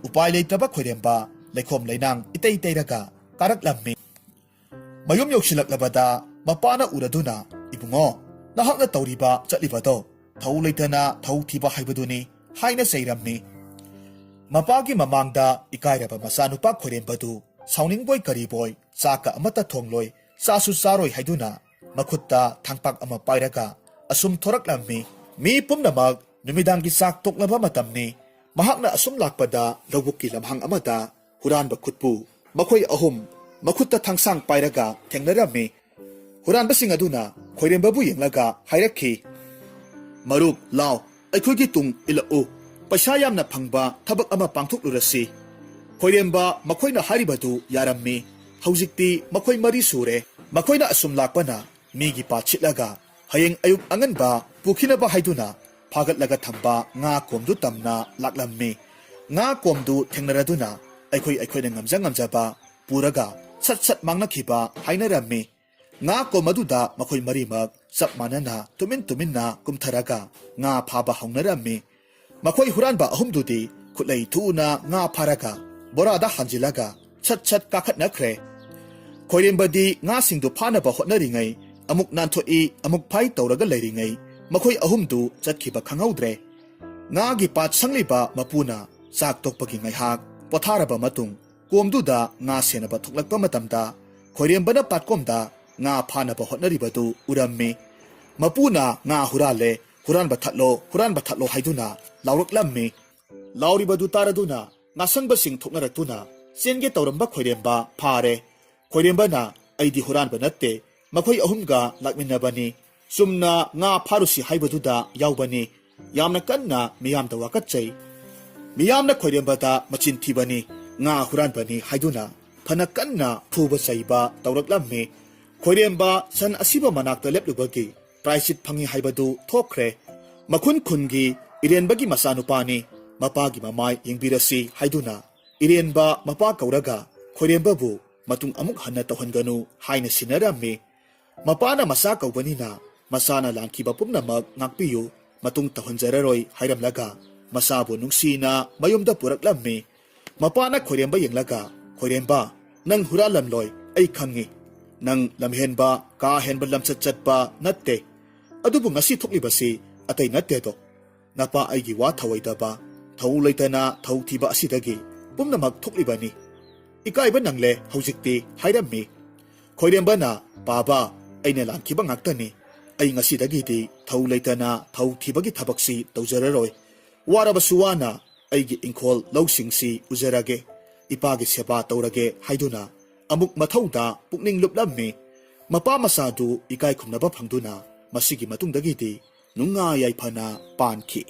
ꯎꯄꯥꯏ ꯂꯩꯇ꯭ꯔꯕ ꯈꯣꯏꯔꯦꯝꯕ ꯂꯩꯈꯣꯝ ꯂꯩꯅꯥꯡ ꯏꯇꯩ ꯇꯩꯔꯒ ꯀꯥꯔꯛꯂꯝꯃꯤ꯫ ꯃꯌꯨꯝ ꯌꯧꯁꯤꯜꯂꯛꯂꯕꯗ ꯃꯄꯥꯅ ꯎꯔꯗꯨꯅ, "ꯏꯕꯨꯡꯉꯣ, ꯅꯍꯥꯛꯅ ꯇꯧꯔꯤꯕ ꯆꯠꯂꯤꯕꯗꯣ ꯊꯧ ꯂꯩꯇꯅ ꯊꯧ ꯊꯤꯕ ꯍꯥꯏꯕꯗꯨꯅꯤ" ꯍꯥꯏꯅ ꯆꯩꯔꯝꯃꯤ꯫ ꯃꯄꯥꯒꯤ ꯃꯃꯥꯡꯗ ꯏꯀꯥꯏꯔꯕ ꯃꯆꯥꯅꯨꯄꯥ ꯈꯣꯏꯔꯦꯝꯕꯗꯨ ꯁꯥꯎꯅꯤꯡꯕꯣꯏ ꯀꯔꯤꯕꯣꯏ ꯆꯥꯛꯀ ꯑꯃꯠꯇ ꯊꯣꯡꯂꯣꯏ, ꯆꯥꯁꯨ ꯆꯥꯔꯣꯏ ꯍꯥꯏꯗꯨꯅ ꯃꯈꯨꯠꯇ ꯊꯥꯡꯄꯥꯛ ꯑꯃ ꯄꯥꯏꯔꯒ ꯑꯁꯨꯝ ꯊꯣꯔꯛꯂꯝꯃꯤ꯫ ꯃꯤ ꯄꯨꯝꯅꯃꯛ ꯅꯨꯃꯤꯗꯥꯡꯒꯤ ꯆꯥꯛ ꯇꯣꯛꯂꯕ ꯃꯇꯝꯅꯤ꯫ ꯃꯍꯥꯛꯅ ꯑꯁꯨꯝ ꯂꯥꯛꯄꯗ ꯂꯧꯕꯨꯛꯀꯤ ꯂꯝꯍꯥꯡ ꯑꯃꯗ ꯍꯨꯔꯥꯟꯕ ꯈꯨꯠꯄꯨ ꯃꯈꯣꯏ ꯑꯍꯨꯝ ꯃꯈꯨꯠꯇ ꯊꯥꯡꯁꯥꯡ ꯄꯥꯏꯔꯒ ꯊꯦꯡꯅꯔꯝꯃꯤ꯫ ꯍꯨꯔꯥꯟꯕꯁꯤꯡ ꯑꯗꯨꯅ ꯈꯣꯏꯔꯦꯝꯕꯕꯨ ꯌꯦꯡꯂꯒ ꯍꯥꯏꯔꯛꯈꯤ, "ꯃꯔꯨꯞ, ꯂꯥꯎ, ꯑꯩꯈꯣꯏꯒꯤ ꯇꯨꯡ ꯏꯜꯂꯛꯎ꯫ ꯄꯩꯁꯥ ꯌꯥꯝꯅ ꯐꯪꯕ ꯊꯕꯛ ꯑꯃ ꯄꯥꯡꯊꯣꯛꯂꯨꯔꯁꯤ꯫" ꯈꯣꯏꯔꯦꯝꯕ ꯃꯈꯣꯏꯅ ꯍꯥꯏꯔꯤꯕꯗꯨ ꯌꯥꯔꯝꯃꯤ꯫ ꯍꯧꯖꯤꯛꯇꯤ ꯃꯈꯣꯏ ꯃꯔꯤ ꯁꯨꯔꯦ꯫ ꯃꯈꯣꯏꯅ ꯑꯁꯨꯝ ꯂꯥꯛꯄꯅ ꯃꯤꯒꯤ ꯄꯥꯠ ꯁꯤꯠꯂꯒ ꯍꯌꯦꯡ ꯑꯌꯨꯛ ꯑꯉꯟꯕ ꯄꯨꯈꯤꯅꯕ ꯍꯥꯏꯗꯨꯅ ꯐꯥꯒꯠꯂꯒ ꯊꯝꯕ ꯉꯥ ꯀꯣꯝꯗꯨ ꯇꯝꯅ ꯂꯥꯛꯂꯝꯃꯤ꯫ ꯉꯥ ꯀꯣꯝꯗꯨ ꯊꯦꯡꯅꯔꯗꯨꯅ ꯑꯩꯈꯣꯏ ꯑꯩꯈꯣꯏꯅ ꯉꯝꯖ ꯉꯝꯖꯕ ꯄꯨꯔꯒ ꯁꯠ ꯁꯠ ꯃꯥꯡꯅꯈꯤꯕ ꯍꯥꯏꯅꯔꯝꯃꯤ꯫ ꯉꯥ ꯀꯣꯝ ꯑꯗꯨꯗ ꯃꯈꯣꯏ ꯃꯔꯤꯃꯛ ꯆꯞ ꯃꯥꯟꯅꯅ ꯇꯨꯃꯤꯟ ꯇꯨꯃꯤꯟꯅ ꯀꯨꯝꯊꯔꯒ ꯉꯥ ꯐꯥꯕ ꯍꯧꯅꯔꯝꯃꯤ꯫ ꯃꯈꯣꯏ ꯍꯨꯔꯥꯟꯕ ꯑꯍꯨꯝꯗꯨꯗꯤ ꯈꯨꯠꯂꯩ ꯊꯨꯅ ꯉꯥ ꯐꯥꯔꯒ ꯕꯣꯔꯥꯗ ꯍꯥꯟꯖꯤꯜꯂꯒ ꯁꯠ ꯁꯠ ꯀꯥꯈꯠꯅꯈ꯭ꯔꯦ꯫ ꯈꯣꯏꯔꯦꯝꯕꯗꯤ ꯉꯥꯁꯤꯡꯗꯨ ꯐꯥꯅꯕ ꯍꯣꯠꯅꯔꯤꯉꯩ, ꯑꯃꯨꯛ ꯅꯥꯟꯊꯣꯛꯏ, ꯑꯃꯨꯛ ꯐꯥꯏ ꯇꯧꯔꯒ ꯂꯩꯔꯤꯉꯩ, ꯃꯈꯣꯏ ꯑꯍꯨꯝꯗꯨ ꯆꯠꯈꯤꯕ ꯈꯪꯍꯧꯗ꯭ꯔꯦ꯫ ꯉꯥꯒꯤ ꯄꯥꯠ ꯁꯪꯂꯤꯕ ꯃꯄꯨꯅ ꯆꯥꯛ ꯇꯣꯛꯄꯒꯤ ꯉꯥꯏꯍꯥꯛ ꯄꯣꯊꯥꯔꯕ ꯃꯇꯨꯡ, ꯀꯣꯝꯗꯨꯗ ꯉꯥ ꯁꯦꯟꯅꯕ ꯊꯣꯛꯂꯛꯄ ꯃꯇꯝꯗ, ꯈꯣꯏꯔꯦꯝꯕꯅ ꯄꯥꯠꯀꯣꯝꯗ ꯉꯥ ꯐꯥꯅꯕ ꯍꯣꯠꯅꯔꯤꯕꯗꯨ ꯎꯔꯝꯃꯤ꯫ ꯃꯄꯨꯅ "ꯉꯥ ꯍꯨꯔꯥꯜꯂꯦ, ꯍꯨꯔꯥꯟꯕ ꯊꯠꯂꯣ, ꯍꯨꯔꯥꯟꯕ ꯊꯠꯂꯣ" ꯍꯥꯏꯗꯨꯅ ꯂꯥꯎꯔꯛꯂꯝꯃꯤ꯫ ꯂꯥꯎꯔꯤꯕꯗꯨ ꯇꯥꯔꯗꯨꯅ ꯉꯥꯁꯪꯕꯁꯤꯡ ꯊꯣꯛꯅꯔꯛꯇꯨꯅ ꯆꯦꯟꯒꯦ ꯇꯧꯔꯝꯕ ꯈꯣꯏꯔꯦꯝꯕ ꯐꯥꯔꯦ꯫ ꯈꯣꯏꯔꯦꯝꯕꯅ, "ꯑꯩꯗꯤ ꯍꯨꯔꯥꯟꯕ ꯅꯠꯇꯦ, ꯃꯈꯣꯏ ꯑꯍꯨꯝꯒ ꯂꯥꯛꯃꯤꯟꯅꯕꯅꯤ꯫ ꯆꯨꯝꯅ ꯉꯥ ꯐꯥꯔꯨꯁꯤ ꯍꯥꯏꯕꯗꯨꯗ ꯌꯥꯎꯕꯅꯤ꯫ ꯌꯥꯝꯅ ꯀꯟꯅ ꯃꯤꯌꯥꯝꯗ ꯋꯥꯀꯠꯆꯩ꯫" ꯃꯤꯌꯥꯝꯅ ꯈꯣꯏꯔꯦꯝꯕꯗ "ꯃꯆꯤꯟ ꯊꯤꯕꯅꯤ, ꯉꯥ ꯍꯨꯔꯥꯟꯕꯅꯤ" ꯍꯥꯏꯗꯨꯅ ꯐꯅ ꯀꯟꯅ ꯐꯨꯕ ꯆꯩꯕ ꯇꯧꯔꯛꯂꯝꯃꯤ꯫ ꯈꯣꯏꯔꯦꯝꯕ ꯁꯟ ꯑꯁꯤꯕ ꯃꯅꯥꯛꯇ ꯂꯦꯞꯂꯨꯕꯒꯤ ꯄ꯭ꯔꯥꯏꯁꯤꯠ ꯐꯪꯏ ꯍꯥꯏꯕꯗꯨ ꯊꯣꯛꯈ꯭ꯔꯦ꯫ ꯃꯈꯨꯟ ꯈꯨꯟꯒꯤ ꯏꯔꯦꯟꯕꯒꯤ ꯃꯆꯥꯅꯨꯄꯥꯅꯤ, ꯃꯄꯥꯒꯤ ꯃꯃꯥꯏ ꯌꯦꯡꯕꯤꯔꯁꯤ ꯍꯥꯏꯗꯨꯅ ꯏꯔꯦꯟꯕ ꯃꯄꯥ ꯀꯧꯔꯒ ꯈꯣꯏꯔꯦꯝꯕꯕꯨ ꯃꯇꯨꯡ ꯑꯃꯨꯛ ꯍꯟꯅ ꯇꯧꯍꯟꯒꯅꯨ ꯍꯥꯏꯅ ꯁꯤꯟꯅꯔꯝꯃꯤ꯫ ꯃꯄꯥꯅ ꯃꯆꯥ ꯀꯧꯕꯅꯤꯅ ꯃꯆꯥꯅ ꯂꯥꯟꯈꯤꯕ ꯄꯨꯝꯅꯃꯛ ꯉꯥꯛꯄꯤꯌꯨ, ꯃꯇꯨꯡ ꯇꯧꯍꯟꯖꯔꯔꯣꯏ ꯍꯥꯏꯔꯝꯂꯒ ꯃꯆꯥꯕꯨ ꯅꯨꯡꯁꯤꯅ ꯃꯌꯨꯝꯗ ꯄꯨꯔꯛꯂꯝꯃꯤ꯫ ꯃꯄꯥꯅ ꯈꯣꯏꯔꯦꯝꯕ ꯌꯦꯡꯂꯒ, "ꯈꯣꯏꯔꯦꯝꯕ, ꯅꯪ ꯍꯨꯔꯥꯜꯂꯝꯂꯣꯏ, ꯑꯩ ꯈꯪꯉꯤ꯫ ꯅꯪ ꯂꯝꯍꯦꯟꯕ, ꯀꯥ ꯍꯦꯟꯕ ꯂꯝꯆꯠ ꯆꯠꯄ ꯅꯠꯇꯦ꯫ ꯑꯗꯨꯕꯨ ꯉꯁꯤ ꯊꯣꯛꯂꯤꯕꯁꯤ ꯑꯇꯩ ꯅꯠꯇꯦꯗꯣ꯫ ꯅꯄꯥ ꯑꯩꯒꯤ ꯋꯥ ꯊꯧꯑꯣꯏꯗꯕ, ꯊꯧ ꯂꯩꯇꯅ ꯊꯧ ꯊꯤꯕ ꯑꯁꯤꯗꯒꯤ ꯄꯨꯝꯅꯃꯛ ꯊꯣꯛꯂꯤꯕꯅꯤ꯫ ꯏꯀꯥꯏꯕ ꯅꯪꯂꯦ ꯍꯧꯖꯤꯛꯇꯤ" ꯍꯥꯏꯔꯝꯃꯤ꯫ ꯈꯣꯏꯔꯦꯝꯕꯅ, "ꯄꯥꯕ, ꯑꯩꯅ ꯂꯥꯟꯈꯤꯕ ꯉꯥꯛꯇꯅꯤ꯫ ꯑꯩ ꯉꯁꯤꯗꯒꯤꯗꯤ ꯊꯧ ꯂꯩꯇꯅ ꯊꯧ ꯊꯤꯕꯒꯤ ꯊꯕꯛꯁꯤ ꯇꯧꯖꯔꯔꯣꯏ꯫ ꯋꯥꯔꯕꯁꯨ ꯋꯥꯅ ꯑꯩꯒꯤ ꯏꯪꯈꯣꯜ ꯂꯧꯁꯤꯡꯁꯤ ꯎꯖꯔꯒꯦ, ꯏꯄꯥꯒꯤ ꯁꯦꯕꯥ ꯇꯧꯔꯒꯦ" ꯍꯥꯏꯗꯨꯅ ꯑꯃꯨꯛ ꯃꯊꯧꯗ ꯄꯨꯛꯅꯤꯡ ꯂꯨꯞꯂꯝꯃꯤ꯫ ꯃꯄꯥ ꯃꯆꯥꯗꯨ ꯏꯀꯥꯏ ꯈꯨꯝꯅꯕ ꯐꯪꯗꯨꯅ ꯃꯁꯤꯒꯤ ꯃꯇꯨꯡꯗꯒꯤꯗꯤ ꯅꯨꯡꯉꯥꯏ ꯌꯥꯏꯐꯅ ꯄꯥꯟꯈꯤ꯫